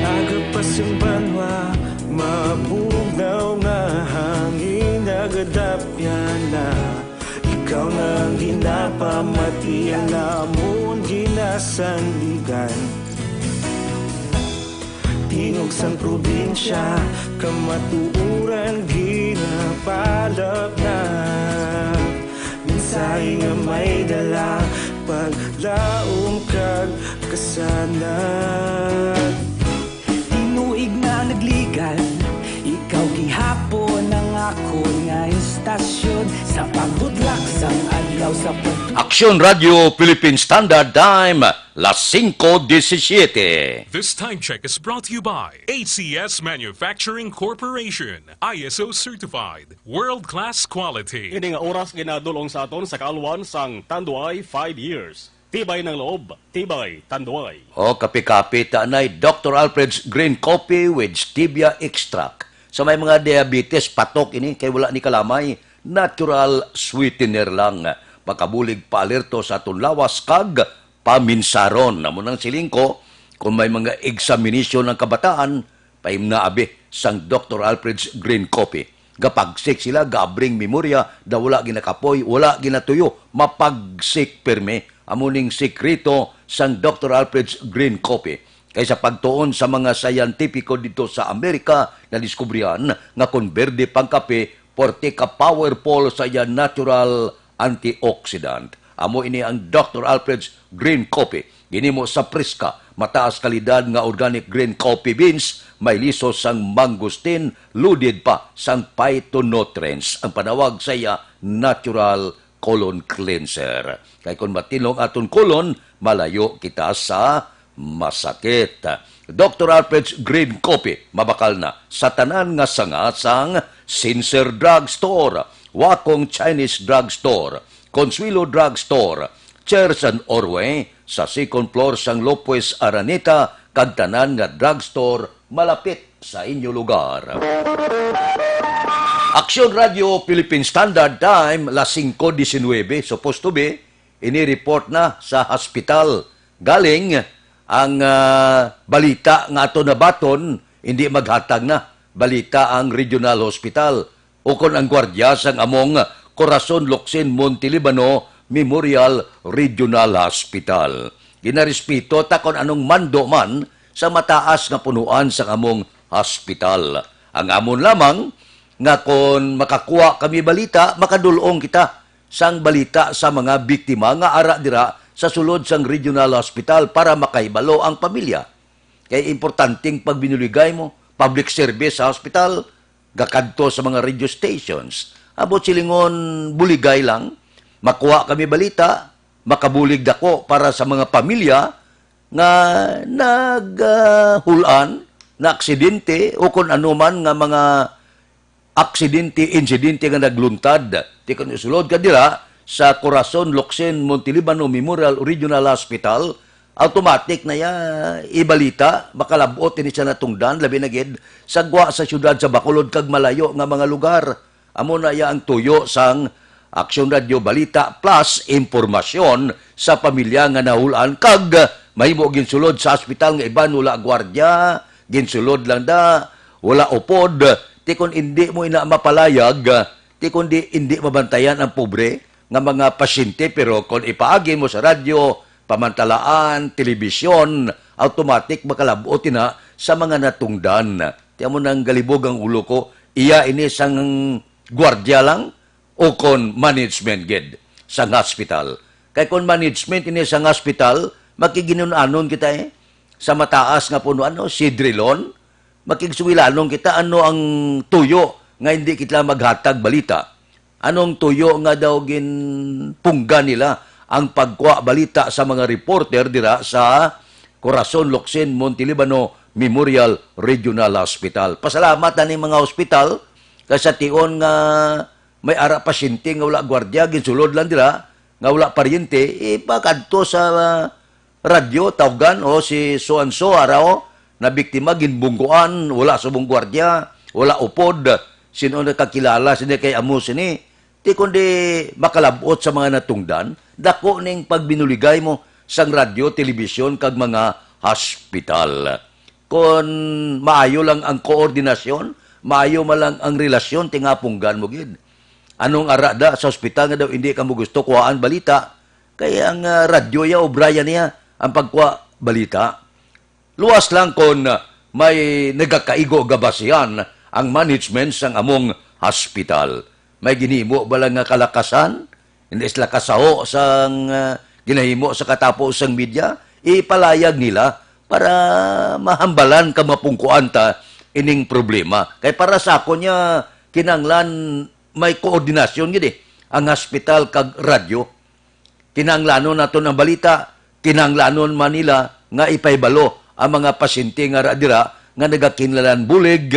Nagapas ang banwa, mabugnaw nga hangin, nagadapyan na. Ikaw na ang ginapamati, ang amon ginasandigan. Tingog sang probinsya, kamatuoran ginapalapnag. Mensahe nga may dala, paglaom kag kasanag. Tinuig na nagligan, ikaw gihapon ang akon nga istasyon. Sa pagbudlak sang adlaw, sa pag- Aksyon Radio Philippine Standard Time, las singko disisiete. This time check is brought to you by A C S Manufacturing Corporation, I S O certified, world-class quality. Ini nga oras ginadul-ong sa aton sa kaalwan sang Tanduay Five Years. Tibay ng loob, tibay Tanduay. O, kape-kape ta anay, Doctor Alfred's Green Coffee with Stevia Extract. Sa may mga diabetes, patok ini, kay wala ni kalamay, natural sweetener lang. Makabulig paalerto sa aton lawas kag paminsaron. Amo nang siling ko, kung may mga examination ang kabataan, paimna abi sang Doctor Alfred's Green Coffee. Gapagsik sila, gaabring memorya, daw wala ginakapoy, wala ginatuyo, mapagsik pirmi. Amo ning sikreto sang Doctor Alfred's Green Coffee. Kay sa pagtuon sa mga siyentipiko didto sa Amerika, nadiskubrihan nga kon berde pang kape, porte ka powerful sa iya natural antioxidant. Amo ini ang Doctor Alfred's Green Coffee. Ginhimo sa preska, mataas kalidad nga organic green coffee beans, may liso sang mangosteen, loaded pa sang phytonutrients. Ang panawag sa iya, natural colon cleanser. Kay kon matinlong aton colon, malayo kita sa masakit. Doctor Alfred's Green Coffee, mabakal na sa tanan nga sanga sang Sincere Drug Store, Wakong Chinese Drug Store, Consuelo Drug Store, Church and Orway, sa second floor sang Lopez Araneta, kag tanan nga drug store malapit sa inyo lugar. Aksyon Radio Philippine Standard Time, las singko diecinuebe, supposed to be, ini report na sa hospital. Galing ang, ah, balita nga ato nabaton, hindi maghatag na balita ang Regional Hospital, ukon ang gwardya sang among Corazon Locsin Monte Libano Memorial Regional Hospital. Ginarespeto ta kon anong mando man sa mataas nga punuan sang among hospital. Ang amon lamang nga kon makakuha kami balita, makadul-ong kita sang balita sa mga biktima nga ara dira sa sulod sang regional hospital para makahibalo ang pamilya. Kay importanteng pagbinuligay mo, public service sa hospital, gakadto sa mga radio stations. Abot silingon, buligay lang, makuha kami balita, makabulig dako para sa mga pamilya nga nagahul-an, na aksidente, o kon ano man nga mga aksidente, insidente nga nagluntad. Ti kon isulod ka dira sa Corazon Locsin Montelibano Memorial Regional Hospital, automatic na ya ibalita, makalab-ot ini sa natungdan, labi na gid sa gwa sa siyudad sa Bacolod kag malayo nga mga lugar. Amo na ya ang tuyo sang Aksyon Radio Balita Plus, impormasyon sa pamilya nga nahul-an kag mahimo ginsulod sa ospital nga iban wala gwardiya, ginsulod lang da, wala upod, ti kon indi mo ina mapalayag, ti kon di indi mabantayan ang pobre nga mga pasyente, pero kon ipaagi mo sa radyo, pamantalaan, telebisyon, automatic makalab-ot ina sa mga natungdan. Ti amo nang galibog ang ulo ko, iya ini sang gwardiya lang o kon management gid sang hospital. Kay kon management ini sang hospital, makiginun-anon kita, eh, sa mataas nga punuan, no? Si Drilon, makigsugilanon kita ano ang tuyo nga hindi kita maghatag balita. Anong tuyo nga daw ginpunggan nila ang pagkuha balita sa mga reporter dira sa Corazon Locsin Montelibano Memorial Regional Hospital? Pasalamat na ning mga hospital kay sa tion nga may ara pasyente nga wala gwardiya, ginsulod lang dira nga wala paryente, ipakadto sa radyo, tawgan, "O, si so and so, ara, o, nabiktima, ginbungguan, wala subong gwardiya, wala upod, sin-o nakakilala sini kay amo sini?" Ti kundi makalab-ot sa mga natungdan, dako ning pagbinuligay mo sang radyo, telebisyon, kag mga hospital. Kon maayo lang ang koordinasyon, maayo man lang ang relasyon, ti nga punggan mo gid. Anong ara da sa ospital nga daw hindi ka mo gusto kuhaan balita? Kay ang, ah, radyo ya, obra ya niya ang pagkuha balita. Luwas lang kon, ah, may nagakaigo nga basihan ang management sang among hospital. May ginhimo ba lang nga kalakasan? Hindi sila kasaho sang, ah, ginahimo sa katapo sang media? Ipalayag nila para mahambalan ka mapungkuan ta ining problema. Kay para sa akon niya, kinahanglan may koordinasyon gid, eh, ang hospital kag radyo. Kinahanglanon naton ang balita, kinahanglanon man nila nga ipahibalo ang mga pasyente nga ra dira nga nagakinlanan bulig,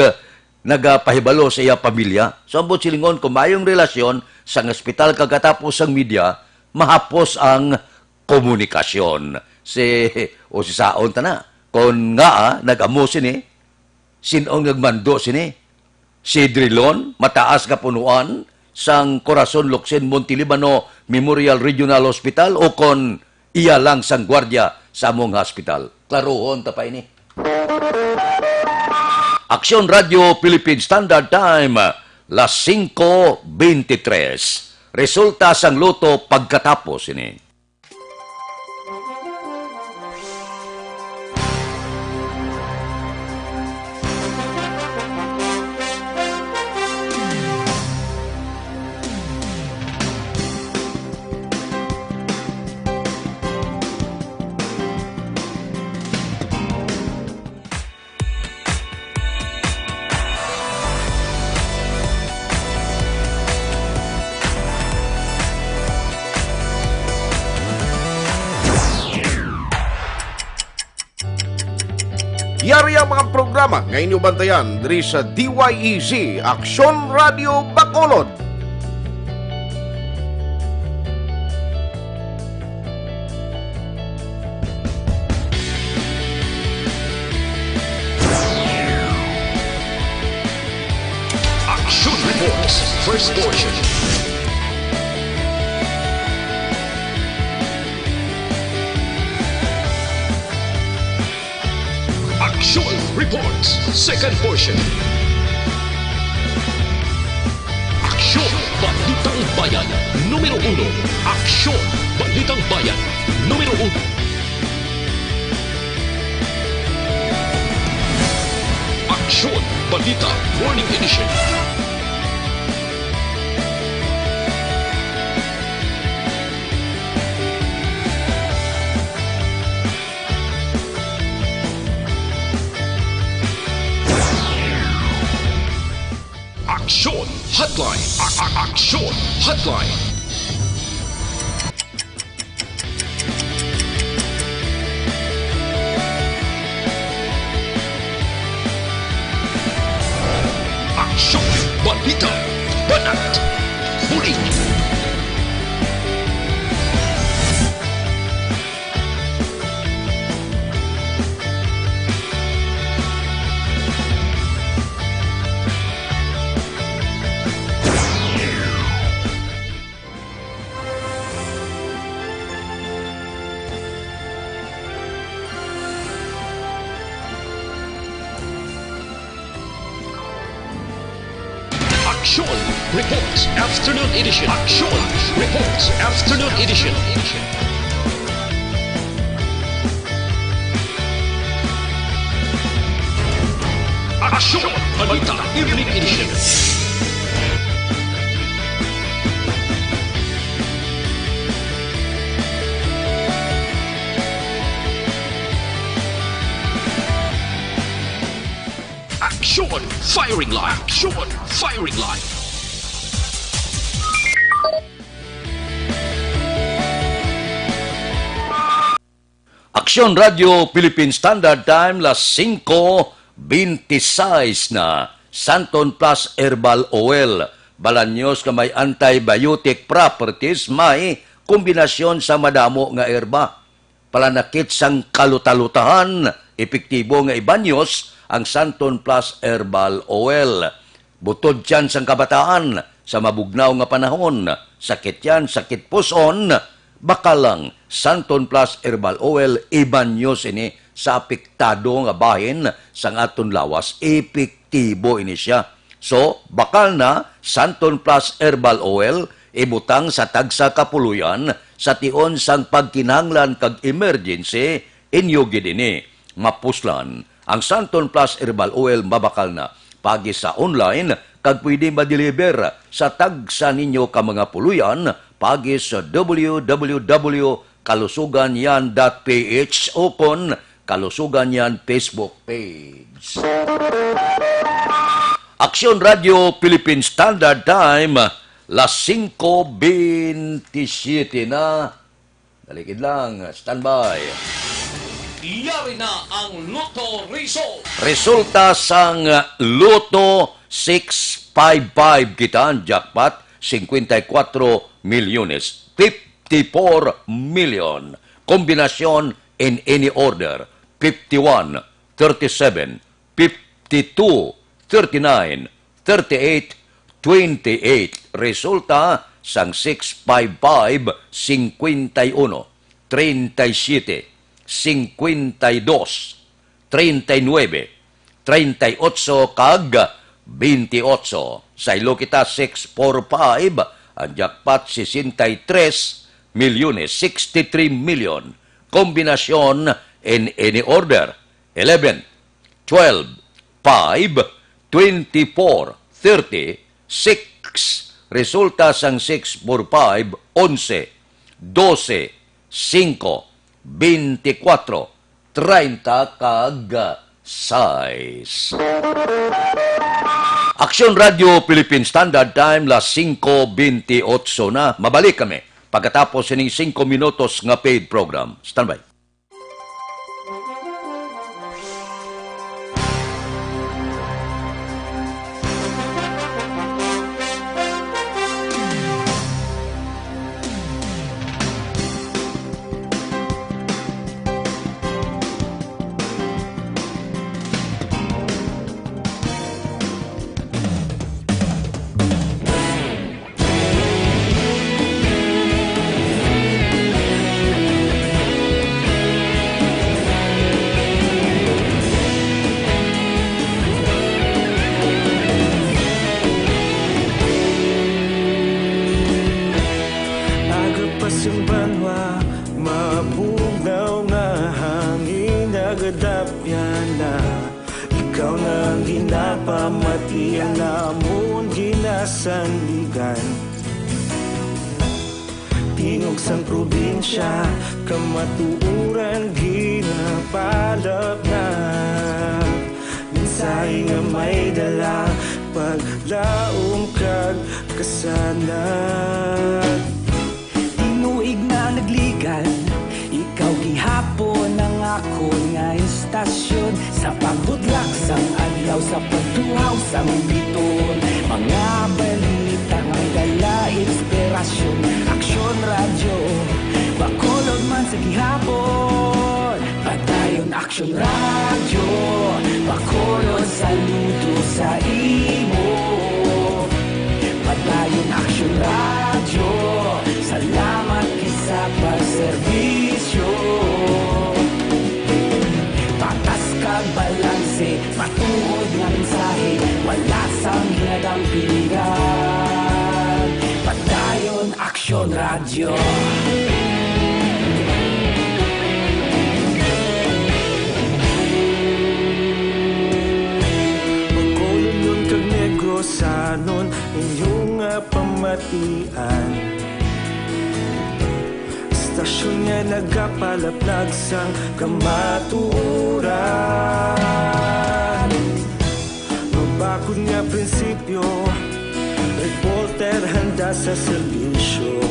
nagapahibalo sa iya pamilya. So, ang buot silingon, kung mayong relasyon sang ospital kag katapo sang media, mahapos ang komunikasyon. Si, o si saon ta na, kon ngaa nag-amo sini, sin-o ang nagmando sini? Si Drilon, mataas nga punuan sang Corazon Locsin Montelibano Memorial Regional Hospital, o kon iya lang sang gwardiya sa among hospital? Klaruhon ta pa ini. Aksyon Radio Philippine Standard Time, las singko beintitres. Resulta sang lotto pagkatapos ini. Yari ang mga programa nga inyo bantayan diri sa D Y E Z, Aksyon Radio Bacolod. Action Reports, first portion. Action Reports, second portion. Action, Balitang Bayan, numero uno. Aksyon, Balitang Bayan, numero uno. Aksyon, Balita, Morning Edition. Aksyon Hotline. A- a- Aksyon Hotline. Aksyon, balita, banat, bulig. Aksyon Reports Afternoon Edition. Aksyon Reports Afternoon Edition. Aksyon Balita Evening Edition. Aksyon Firing Line. Aksyon Firing Line. Aksyon Radio Philippine Standard Time, las singko beintiseis na. Santon Plus Herbal Oil, balanyos nga may antibiotic properties, may kombinasyon sa madamo nga herba. Palanakit sang kalutalutahan, epektibo nga ibanyos ang Santon Plus Herbal Oil. Butod tiyan sang kabataan, sa mabugnaw nga panahon, sakit tiyan, sakit puson, bakal lang, Santon Plus Herbal Oil, ibanyos ini sa apektado nga bahin sang aton lawas, epektibo ini sia. So, bakal na, Santon Plus Herbal Oil, ibutang sa tagsa ka puloy-an sa tion sang pagkinahanglan kag emergency, inyo gid ini mapuslan. Ang Santon Plus Herbal Oil mabakal na paagi sa online kag pwede ma-deliver sa tagsa ninyo ka mga puloy-an paagi sa W W W kalusugan yan dot P H o kon Kalusugan Yan Facebook page. Aksyon Radio Philippine Standard Time, las singko bintisiete na. Daligid lang, standby. Yari na ang Lotto Result. Resulta sang Lotto six five five, kita ang jackpot, cincuenta y cuatro milyones, fifty-four million. Kombinasyon in any order, fifty-one, thirty-seven, fifty-two, thirty-nine, thirty-eight, twenty-eight. Resulta sang six five five, cincuenta y uno, treinta y siete, cincuenta y dos, treinta y nuebe, treinta y ocho, kag veintiocho. Saylo kita, six four five, ang jackpot, sesenta y tres milyones, sixty-three million. Kombinasyon in any order, eleven, twelve, five, twenty-four, thirty, six. Resulta sang six four five, onse, dose, singko, beintikwatro, treinta, kag sais. Aksyon Radio Philippine Standard Time, las singko beintiotso na. Mabalik kami pagkatapos sining singko minutos nga paid program. Standby. Ikaw na ang ginapamati, ang amon ginasandigan. Tingog sang probinsya, kamatuoran ginapalapnap. Mensahe nga may dala, paglaom kag kasanag. Tinuig na nagligan, ikaw gihapon ang akon nga istasyon. Sa pagbutlak sang adlaw, sa pagtuhaw sang bituon, mga balita nga may dala inspirasyon. Aksyon Radyo, Bacolod man sa gihapon. Padayon Aksyon Radyo, Bacolod, saludo sa imo. Padayon Aksyon Radyo, salamat gid sa pagserbisyo. Patas kag balanse, matuod nga mensahe, wala sang ginadampigan. Padayon Aksyon Radyo. Bacolodnon kag Negrosanon, inyo nga pamatian. Istasyon nga nagapalaplag sang kamatuoran. Mabakod nga prinsipyo, reporter handa sa serbisyo.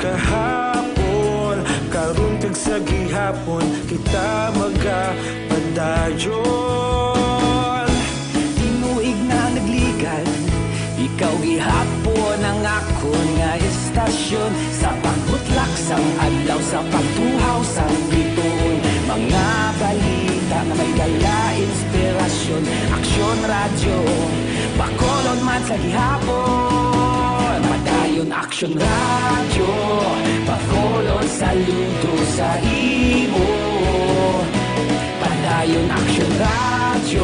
Kahapon, karon, kag sa gihapon, kita magapadayon. Tinuig na nagligan, ikaw gihapon ang akon nga istasyon. Sa pagbutlak sang adlaw, sa pagtuhaw sang bituon, mga balita nga may dala inspirasyon. Aksyon Radyo, Bacolod man sa gihapon. Padayon Aksyon Radyo, Bacolod, saludo sa imo. Padayon Aksyon Radyo,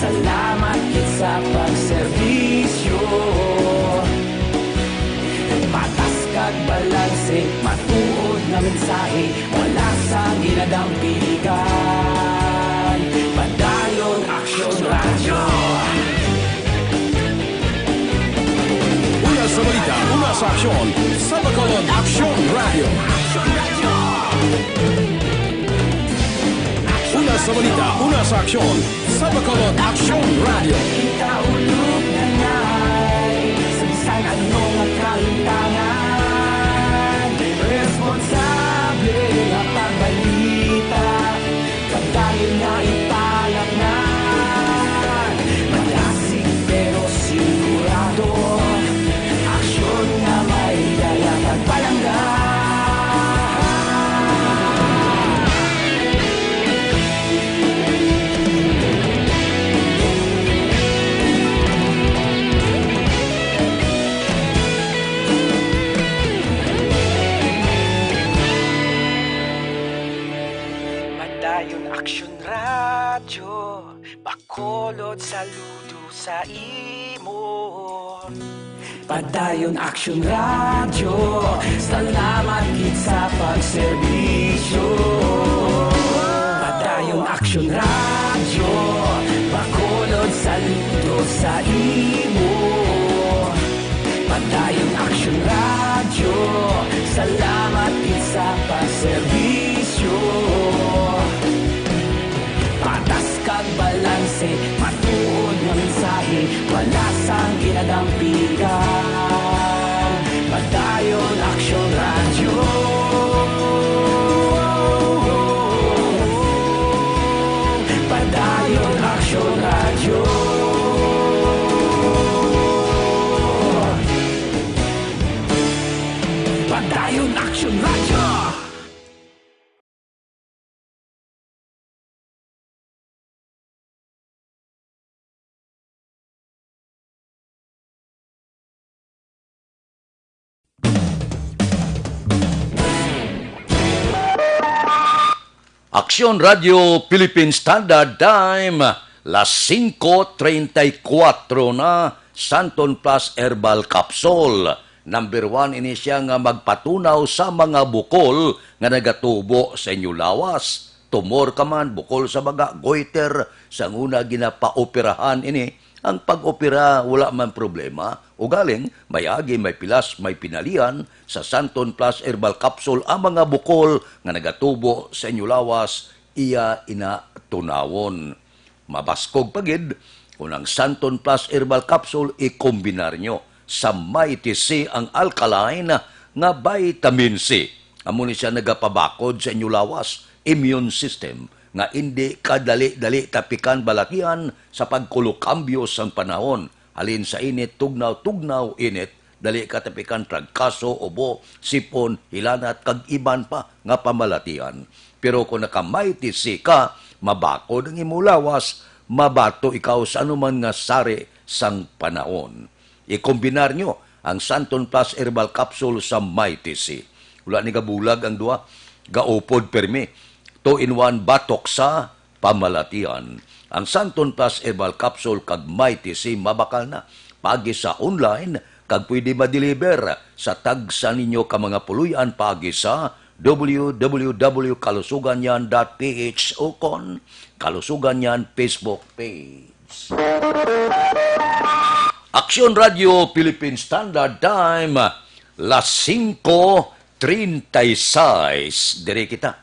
salamat gid sa pagserbisyo. Patas kag balanse, matuod nga mensahe, wala sang ginadampigan. Padayon Aksyon Radyo. Una sa balita, una sa aksyon, sa Bacolod Aksyon Radyo. Una sa balita, una sa aksyon, sa Bacolod Aksyon Radyo. Kita ulog na ngay sa bisan ano nga kahintangan. Responsable nga pagbalita, pagdayon nga ipalaknan. Malasig pero sigurado, aksyon nga may dala pagpalangga. Padayon Aksyon Radyo, Bacolod, saludo sa imo. Padayon Aksyon Radyo, salamat gid sa pagserbisyo. Padayon Aksyon Radyo, Bacolod, saludo sa imo. Padayon Aksyon Radyo, salamat gid sa pagserbisyo. Patas kag balanse, matuod nga mensahe, wala sang ginadampigan. Padayon Aksyon Radyo. Padayon Aksyon Radyo. Padayon Aksyon Radyo. Aksyon Radio Philippine Standard Time, las singko treinta y cuatro na, Santon Plus Herbal Capsule. Number one ini siya nga magpatunaw sa mga bukol nga nagatubo sa inyo lawas. tumor ka man, bukol sa baga, goiter, sang una ginapaoperahan ini. Ang pag-opera wala man problema, ugaling may agi, may pilas, may pinalian sa Santon Plus Herbal Capsule ang mga bukol nga nagatubo sa inyo lawas, iya ina tunawon. Mabaskog pa gid, kon ang Santon Plus Herbal Capsule ikombinar nyo sa Mighty C ang alkaline nga vitamin C. Amo ni siya nagapabakod sa inyo lawas, immune system, nga indi kadali-dali tapikan balatian sa pagkulokambyo sang panahon, halin sa init, tugnaw-tugnaw, init, dali ka tapikan tragkaso, ubo, sipon, hilanat, kag iban pa nga pamalatian. Pero kung naka-Mighty C ka, mabakod ang imo lawas, mabato ikaw sa anuman nga sari sang panahon. Ikombinar nyo ang Santon Plus Herbal Capsule sa Mighty C. Wala ni gabulag ang duha, gaupod pirmi. Two-in-one batok sa pamalatian. Ang Santon Plus Herbal Capsule kag Mighty C mabakal na paagi sa online kag pwede ma-deliver sa tagsa ninyo ka mga puloy-an paagi sa w w w kalusuganyan dot p h ukon Kalusuganyan Facebook page. Aksyon Radio Philippine Standard Time, las singko treinta y seis. Diri kita.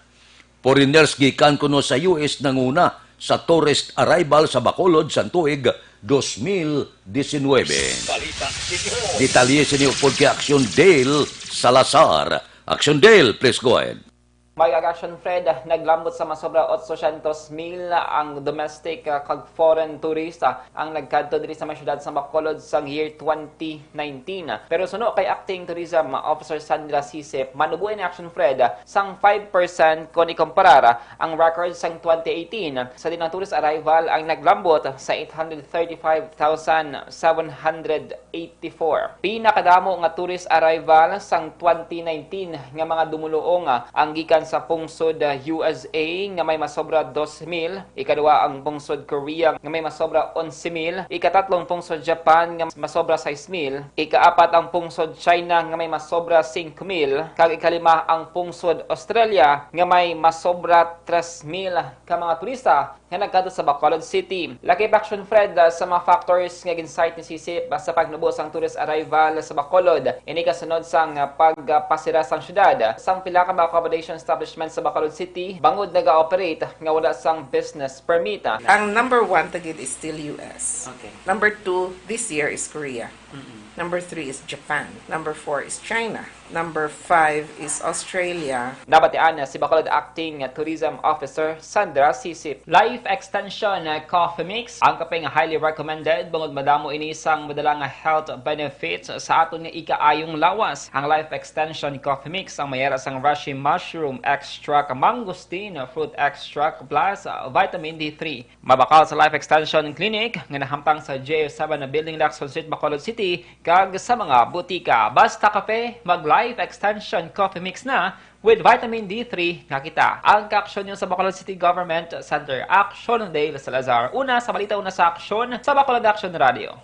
Foreigners gikan kuno sa U S nanguna sa tourist arrival sa Bacolod sang tuig dos mil diecinuebe. Balita City Hall. Detalye sini upod kay Aksyon Dale Salazar. Aksyon Dale, please go ahead. May Action Fred, naglambot sa masobra otsosyentos mil ang domestic, ah, kag foreign turista ang nagkadto diri sa may syudad sa Bacolod sa year twenty nineteen. Pero suno kay Acting Tourism Officer Sandra Sisip, manubo ini Action Fred sang five percent kon ikumparar ang record sang twenty eighteen, sa diin ang tourist arrival ang naglambot sa eight hundred thirty-five thousand seven hundred eighty-four. Pinakadamo nga tourist arrival sang twenty nineteen nga mga dumuluong ang gikan sa pungsod, ah, U S A nga may masobra dos mil, ikaduha ang pungsod Korea nga may masobra onse mil, ikatatlo ang pungsod Japan nga masobra sais mil, ikaapat ang pungsod China nga may masobra singko mil, kag ikalima ang pungsod Australia nga may masobra tres mil ka mga turista nga nagkadto sa Bacolod City. Lakip Action Fred, ah, sa mga factors nga gin-cite ni Sisip, ah, sa pagnubo sang tourist arrival sa Bacolod, ini kasunod sang, ah, pagpasira sang syudad, ah, sang pila ka mga accommodation establishment sa Bacolod City bangod naga-operate nga wala sang business permit. Ang number one ta gid is still U S. Okay. Number two this year is Korea. Mm-mm. Number three is Japan. Number four is China. Number five is Australia. Nabatian na si Bacolod Acting Tourism Officer Sandra Sisip. Life Extension Coffee Mix, ang kape nga highly recommended bangod madamo ini sang madala nga health benefits sa aton nga ikaayong lawas. Ang Life Extension Coffee Mix ang may ara sang reishi mushroom extract, mangosteen fruit extract, plus vitamin D three. Mabakal sa Life Extension Clinic nga nahamtang sa J seven Building, Lacson Street, Bacolod City, kag sa mga butika. Basta kape, mag Life Extension Coffee Mix na with vitamin D three nga kita. Ang kaaksyon niyo sa Bacolod City Government Center. Aksyon, Dale Salazar. Una sa balita, una sa aksyon, sa Bacolod Aksyon Radio.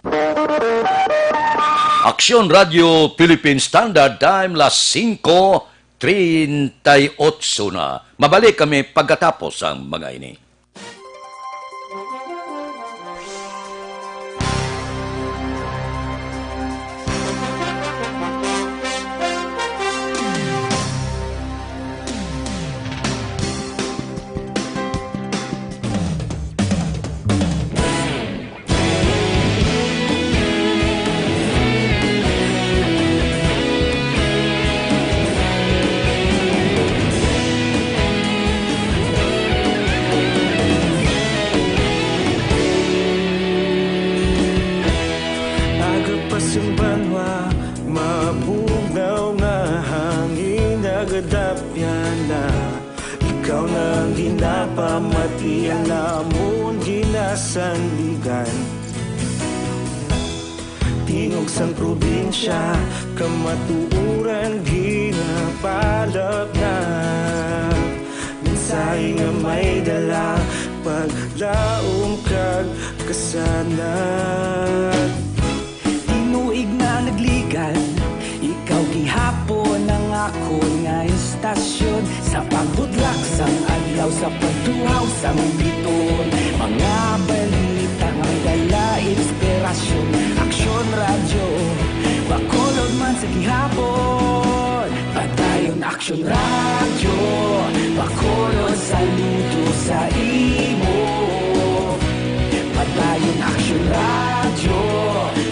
Aksyon Radio Philippine Standard Time, las singko treinta y ocho na. Mabalik kami pagkatapos ang mga ini. Agapas ang banwa, mabugnaw nga hangin, nagadapyan na. Ikaw na ang ginapamati, ang amon ginasandigan. Tingog sang probinsya, kamatuoran ginapalapnap. Mensahe nga may dala, paglaom kag kasanag. Tinuig na nagligad, ikaw gihapon ang akon nga istasyon. Sa pagbudlak sang adlaw, Sa pagtuhaw sang bituon, mga balita nga may dala inspirasyon. Aksyon Radyo, Bacolod man sa gihapon. Padayon Aksyon Radyo, Bacolod saludo sa imo. Padayon Aksyon Radyo,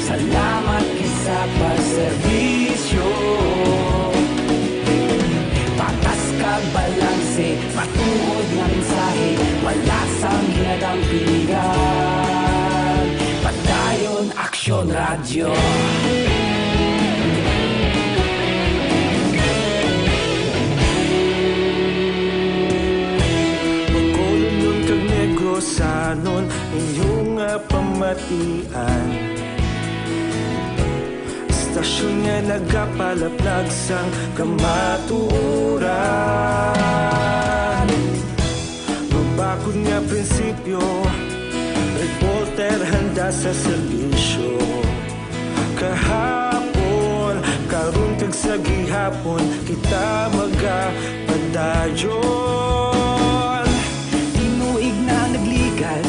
salamat gid sa pagserbisyo. Patas kag balanse, matuod nga mensahe, wala sang ginadampigan. Padayon Aksyon Radyo. Bacolodnon kag Negrosanon, inyo nga pamatian. Istasyon nga nagapalaplag sang kamatuoran. Mabakod nga prinsipyo, reporter handa sa serbisyo. Kahapon, karon, kag sa gihapon, kita magapadayon. Tinuig na nagligan,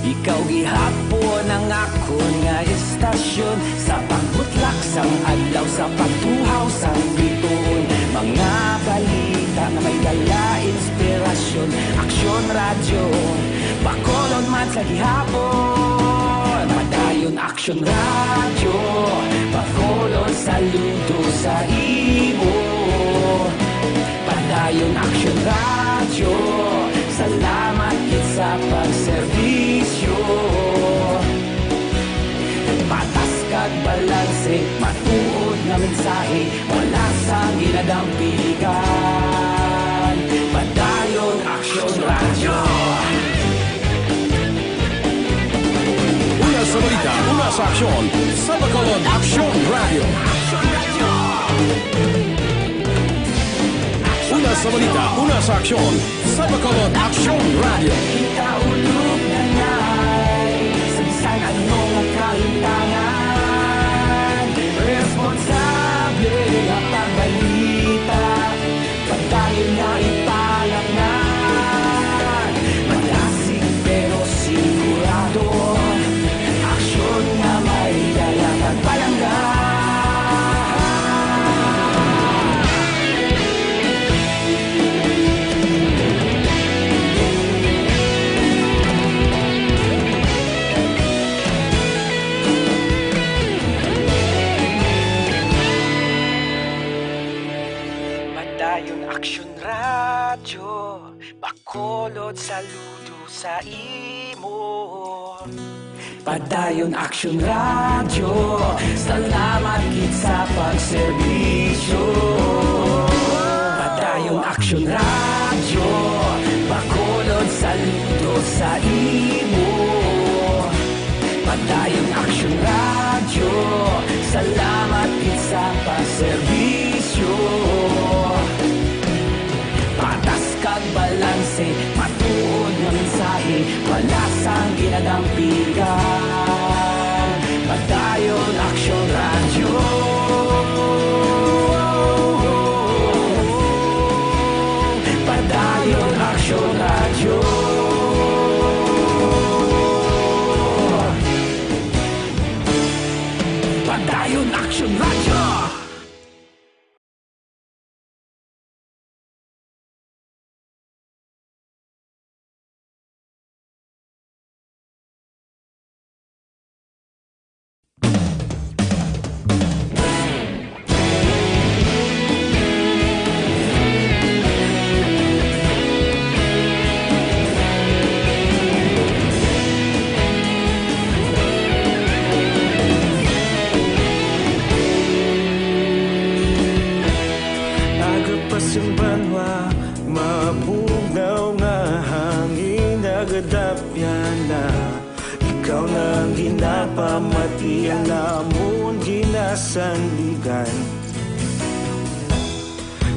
ikaw gihapon ang akon nga istasyon. Sa pagbutlak sang adlaw, sa pagtuhaw sang bituon, mga balita nga may dala inspirasyon. Aksyon Radyo, Bacolod man sa gihapon. Padayon Aksyon Radyo, Bacolod saludo sa imo. Padayon Aksyon Radyo, salamat gid sa pagserbisyo. Patas kag balanse, matuod nga mensahe, wala sang ginadampigan. Padayon Aksyon Radyo. Una sa balita, una sa aksyon, sa Bacolod Aksyon Radyo. Una sa balita, una sa aksyon, sa Bacolod Aksyon Radyo. Ikaulog na ngay, sa bisan ano nga kahitangan, responsable nga pagbalita. Padayon nga ipalapnan, malasig pero sigurado. Aksyon nga may dala kag palangga. Padayon Aksyon Radyo, Bacolod saludo sa imo. Padayon Aksyon Radyo, salamat gid sa pagserbisyo. Padayon Aksyon Radyo, Bacolod saludo sa imo. Padayon Aksyon Radyo, salamat gid sa pagserbisyo. Patas kag balanse, matuod nga mensahe, wala sang ginadampigan. Padayon Aksyon Radyo. Padayon Aksyon Radyo. Padayon Aksyon Radyo. Aga pa sing banwa, mabugnaw nga hangin nagadapyan na. Ikaw na ang ginapamatian namon ginasandigan.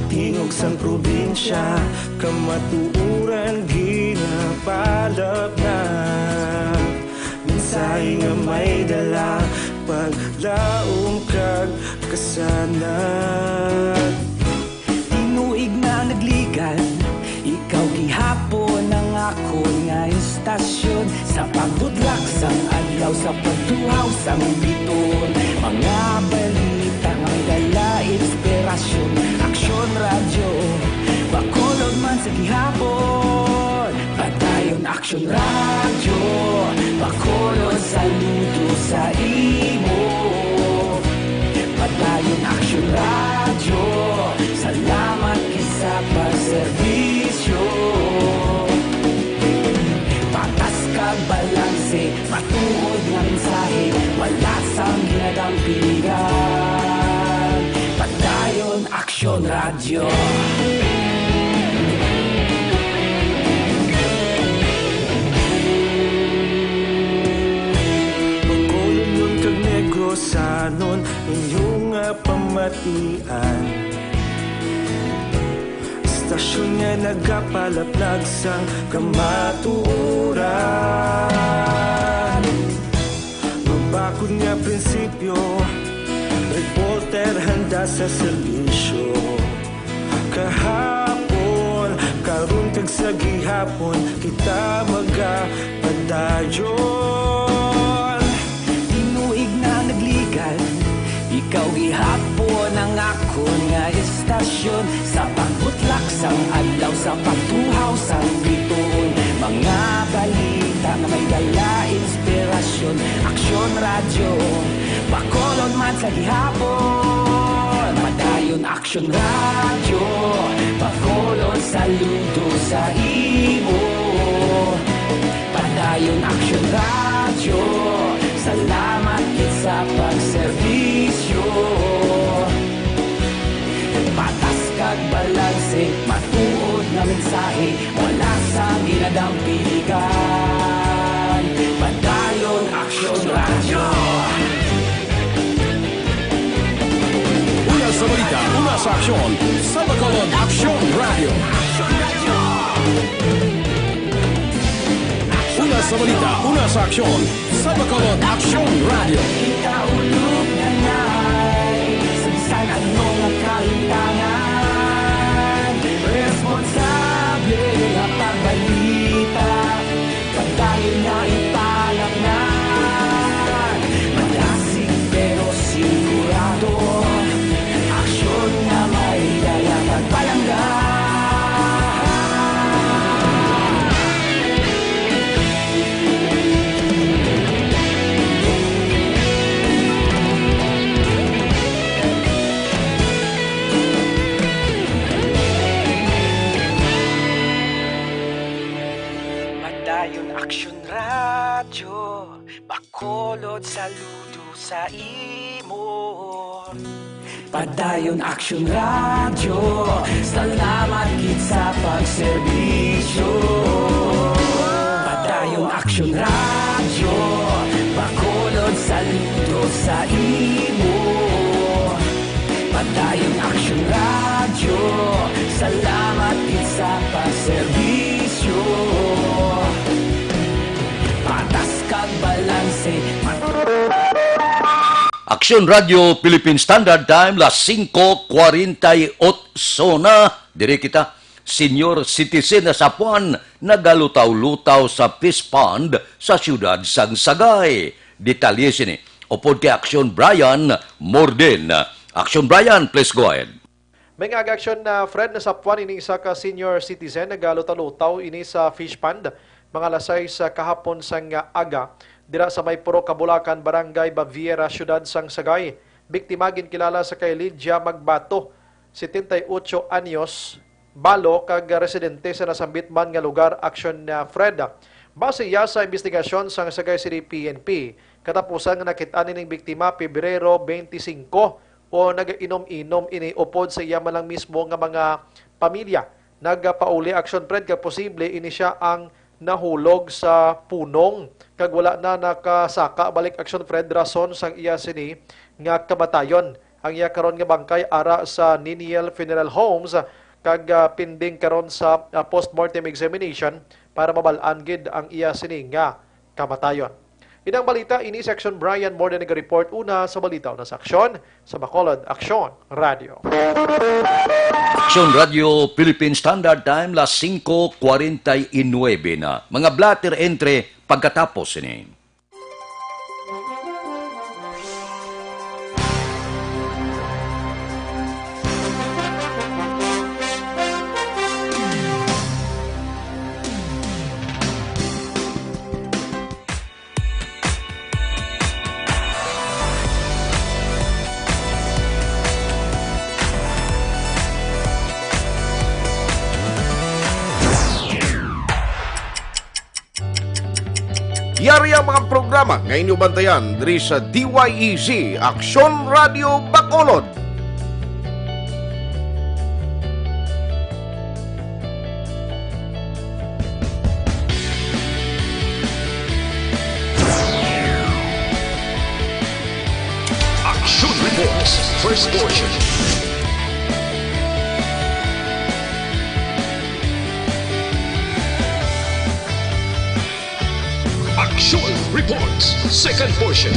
Tingog sang probinsya, kamatuoran ginapalapnag. Mensahe nga may dala, paglaom kag kasanag. Tinuig na nagligan, ikaw gihapon Akon nga istasyon, sa pagbutlak sang adlaw, sa pagtuhaw sang biton, mga balita nga may dala inspirasyon. Aksyon Radyo, Bacolod man sa gihapon. Padayon Aksyon Radyo, Bacolod, saludo sa imo. Padayon Aksyon Radyo, salamat gid sa pagserbisyo. Patas kag balanse, matuod nga mensahe, wala sang ginadampingan. Padayon Aksyon Radyo. Bacolod kag Negrosanon, inyo nga pamatian. Istasyon nga nagapalaplag sang kamatuoran. Mabakod nga prinsipyo, reporter handa sa serbisyo. Kahapon, karon kag sa gihapon, kita magapadayon. Tinuig na nagligan, ikaw gihapon ang akon nga istasyon. Sa pagbutlak sang adlaw, sa pagtuhaw sang bituon, mga balita nga may dala inspirasyon. Aksyon Radyo, Bacolod man sa gihapon. Padayon Aksyon Radyo, Bacolod, saludo sa imo. Padayon Aksyon Radyo, salamat gid sa pagserbisyo. Patas kag balanse, matuod nga mensahe, wala sang ginadampingan. Padayon Aksyon Radyo. Una sa balita, una sa aksyon, sa Bacolod Aksyon Radyo. Una sa balita, una sa aksyon, sa Bacolod Aksyon Radyo. Kita ulog na nai, sa bisan ano nga kalimtangan, responsable nga pagbalita, padayon nga ipanamnan. Malasig pero sigurado, aksyon nga may dala pagpalangga. Padayon Aksyon Radyo, Bacolod, saludo sa imo. Padayon Aksyon Radyo, salamat gid sa pagserbisyo. Padayon Aksyon Radyo, Bacolod, saludo sa imo. Padayon Aksyon Radyo, salamat gid sa pagserbisyo. Patas kag balanse, mat- Aksyon Radyo Philippine Standard Time, las singko kwarenta y otso na. Diri kita, senior citizen na Sapuan, nagalutaw-lutaw sa fish pond sa siyudad sang Sagay. Detalye sini upod kay Aksyon Brian Morden. Aksyon Brian, please go ahead. May nga aga aksyon na Fred, na Sapuan ini isa ka senior citizen nagalutaw-lutaw ini sa fish pond, mga alas sais sa kahapon sang aga, dira sa may Purok Kabulakan, Barangay Baviera, Siyudad sang Sagay. Biktima ginkilala sa kay Lydia Magbato, setenta y ocho anyos, balo kag residente sa nasambit man nga lugar, aksyon na Fred. Base iya sa imbestigasyon sang Sagay City P N P, katapusan nga nakit-an ining biktima Pebrero twenty-five, o nagainom-inom ini upod sa iya man lang mismo nga mga pamilya. Nagapauli aksyon, Fred, kag posible ini siya ang nahulog sa punong kag wala na nakasaka balik aksyon, Fred, rason sang iya sini nga kamatayon. Ang iya karon nga bangkay ara sa Niniel Funeral Homes kag, ah, pending karon sa, ah, postmortem examination para mabal-an gid ang iya sini nga kamatayon. Inang balita ini si Aksyon Brian Morden naga-report una sa balita, una sa Aksyon sa Bacolod, Aksyon Radio. Aksyon Radio Philippine Standard Time, las singko kwarenta y nuebe na. Mga blotter entry pagkatapos sini. Yari ang mga programa nga inyo bantayan diri sa D Y E Z, Aksyon Radio Bacolod. Action Reports, first portion. Action Reports, second portion.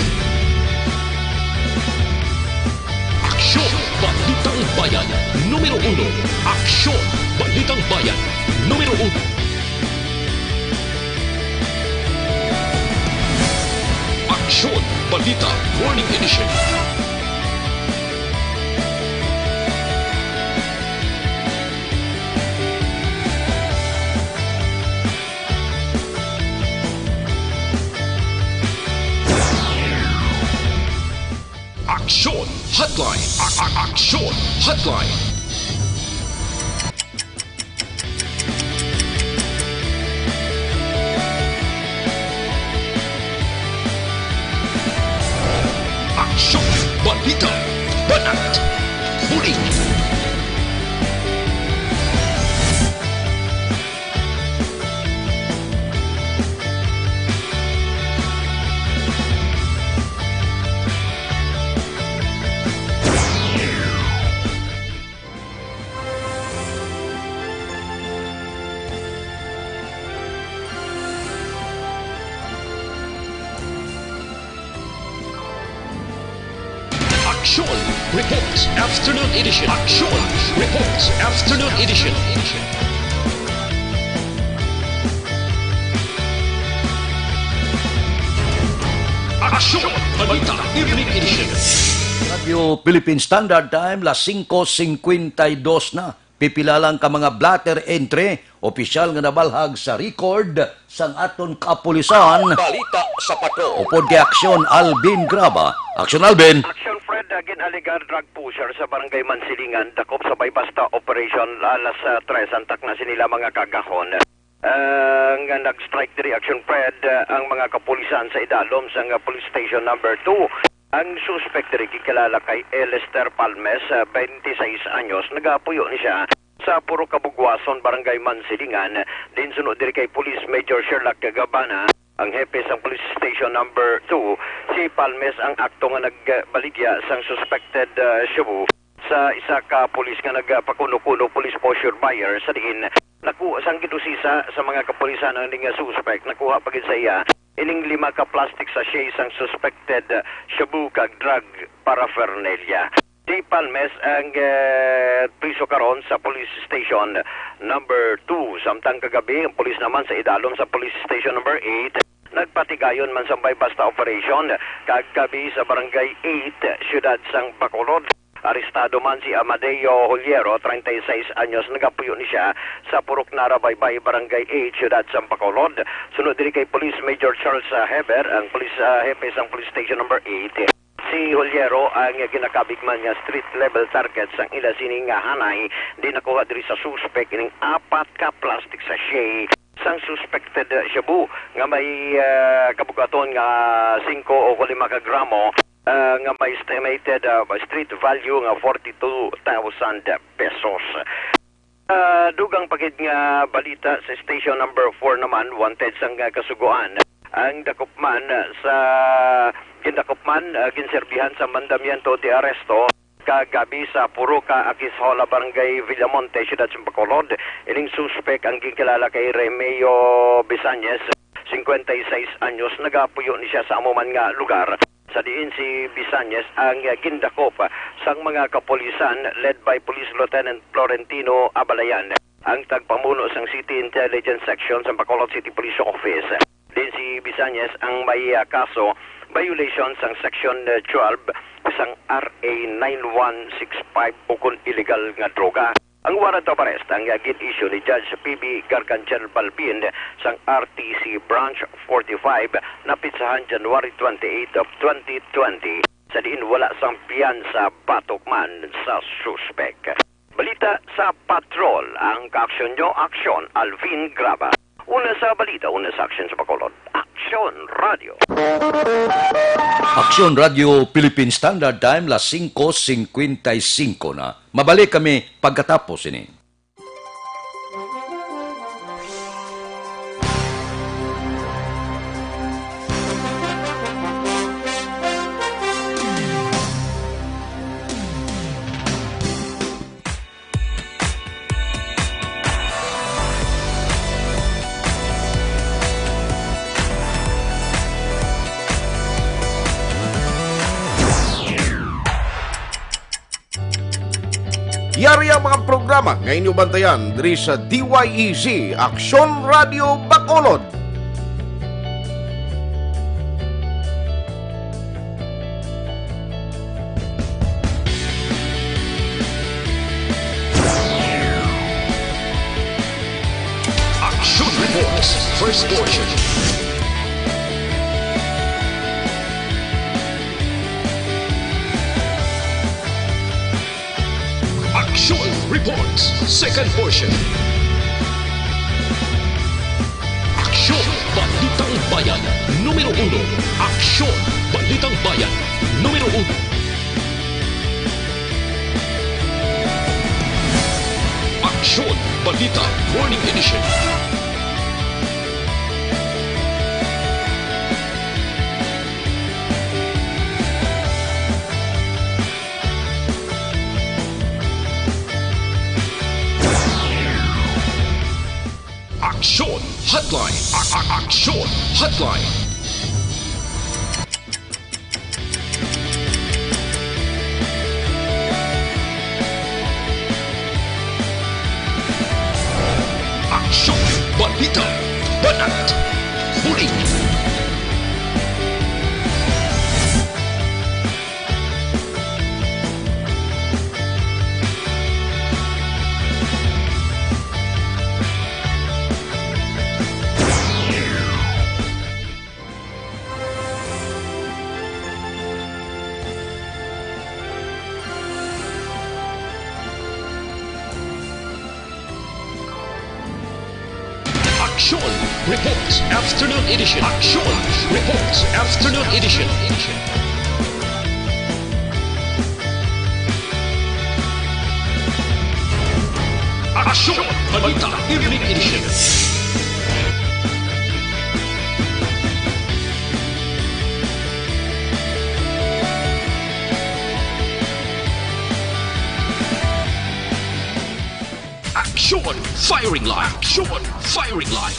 Aksyon Balitang Bayan, numero uno. Aksyon Balitang Bayan, numero uno. Aksyon Balita Morning Edition. Aksyon Hotline. A- a- Aksyon Hotline. Aksyon, balita, banat, bulig. Action Reports Afternoon Edition. Action Reports Afternoon Edition. Aksyon! Balita, Evening Edition. Radio Philippine Standard Time, las singko singkwenta y dos na. Pipila lang ka mga blotter entry, opisyal nga nabalhag sa record sang aton kapulisan. Balita sa Pato. Upod kay Aksyon Alvin Graba. Aksyon Alvin. Action Fred, uh, gin-alegar drug pusher sa Barangay Mansilingan, dakop sa Baybasta Operation, alas, uh, tres ang takna sa nila mga kagahon. Ah, nga nag-strike diri, Action Fred, ah, ang mga kapulisan sa idalom sang, ah, Police Station Number Two. Ang suspek diri gikilala kay Elester Palmes, ah, twenty-six anyos. Nagapuyo ni siya sa Purok Kabugwason, Barangay Mansilingan. Din suno diri kay Police Major Sherlock Gabana, ang hepe sang Police Station Number Two. Si Palmes ang akto nga nagbaligya sang suspected, ah, shabu sa isa ka pulis nga nagapakuno-kuno, police poseur buyer, sa diin nakuha sang gidusisa sa mga kapulisan ang ning suspect. Nakuha pa gid sa iya ining lima ka plastic sachet sang suspected shabu kag drug paraphernalia. Si Palmes ang, eh, priso karon sa Police Station Number Two. Samtang kagabi, ang pulis naman sa idalom sa Police Station Number Eight nagpatigayon man sa Baybasta Operation kagabi sa Barangay Eight, siyudad sang Bacolod. Arestado man si Amadeo Holiero, treinta y seis anyos, nagapuyo ni siya sa Purok Nara Baybay, Barangay Eight, siyudad sang Bacolod. Sunod diri kay Police Major Charles, ah, Heber, ang police, ah, hepe sang Police Station Number Eight. Si Holiero ang ginakabig man nga street level target sang ila sini nga hanay, di nakuha diri sa suspek ining apat ka plastic sachet sang suspected shabu nga may, ah, kabug-aton nga singko o lima ka gramo, ah, nga may estimated, ah, street value nga forty-two thousand pesos. Ah, dugang pa gid nga balita, sa Station Number Four naman, wanted sang, ah, Kasugoan. Ang dakop man, ah, sa, gindakop man, ah, ginserbihan sa mandamiento de arresto kagabi sa Purok Akishola, Barangay Villamonte, Siyudad sa Bacolod. Ining suspek ang ginkilala kay Remeo Bisañez. singkwenta y seis anyos, nagapuyo ni siya sa amo man nga lugar. Sa diin si Bisañez ang gindakop sang mga kapulisan led by Police Lieutenant Florentino Abalayan, ang tagpamuno sang City Intelligence Section sa Bacolod City Police Office. Din si Bisañez ang may, ah, kaso, violation sang Section, ah, twelve sang R A nine one six five ukon illegal nga droga. Ang warrant of arrest ang gin-issue ni Judge P B Garganchel Balbin sang R T C Branch forty-five, napitsahan January twenty-eight of twenty twenty, sa diin wala sang piyansa batok man sa suspek. Balita sa Patrol, ang kaaksyon nyo, Aksyon Alvin Graba. Una sa balita, una sa aksyon sa Bacolod, Aksyon Radio. Aksyon Radio Philippine Standard Time, las singko singkwenta y singko na. Mabalik kami pagkatapos ini. Yari ang mga programa nga inyo bantayan diri sa D Y E Z, Aksyon Radio Bacolod. Action Reports, first portion. Action Reports, second portion. Aksyon, Balitang Bayan, numero uno. Aksyon, Balitang Bayan, numero uno. Aksyon, Balita, Morning Edition. Aksyon Hotline. A- a- Aksyon Hotline. Aksyon, balita, banat, bulig. Aksyon Reports Afternoon Edition. Aksyon Reports Afternoon Edition. Aksyon Balita Evening Edition. Aksyon Firing Line. Aksyon Firing Line.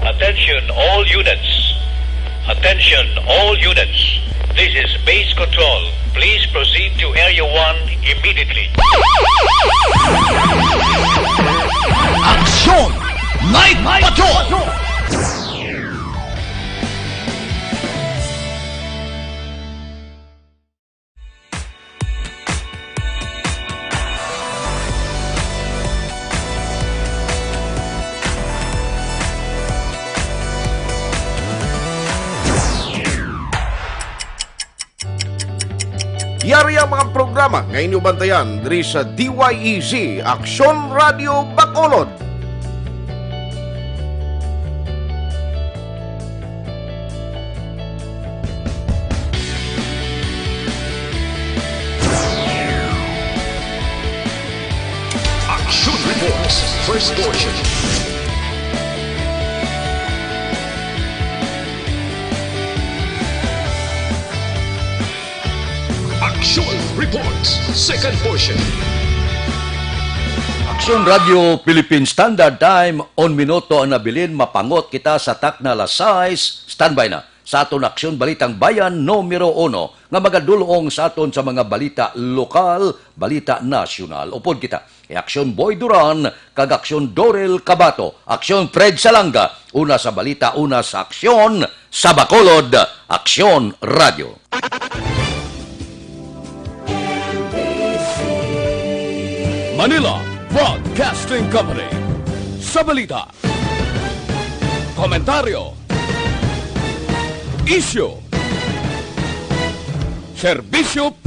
Attention all units. Attention all units. This is base control. Please proceed to Area one immediately. Aksyon Night Patrol! Yari ang mga programa nga inyo bantayan diri sa D Y E Z, Aksyon Radio Bacolod. Action Reports, first portion. Action Reports, second portion. Aksyon Radio Philippine Standard Time, on minuto ang nabilin, mapangot kita sa takna alas sais. Standby na sa aton Aksyon Balitang Bayan numero uno nga magadulong sa aton sa mga balita lokal, balita nasyonal. Upod kita kay Aksyon Boy Duran kag Aksyon Dorel Cabato, Aksyon Fred Salanga, una sa balita, una sa aksyon, sa Bacolod, Aksyon Radio. Manila Broadcasting Company. Sa balita, komentaryo, isyu, serbisyo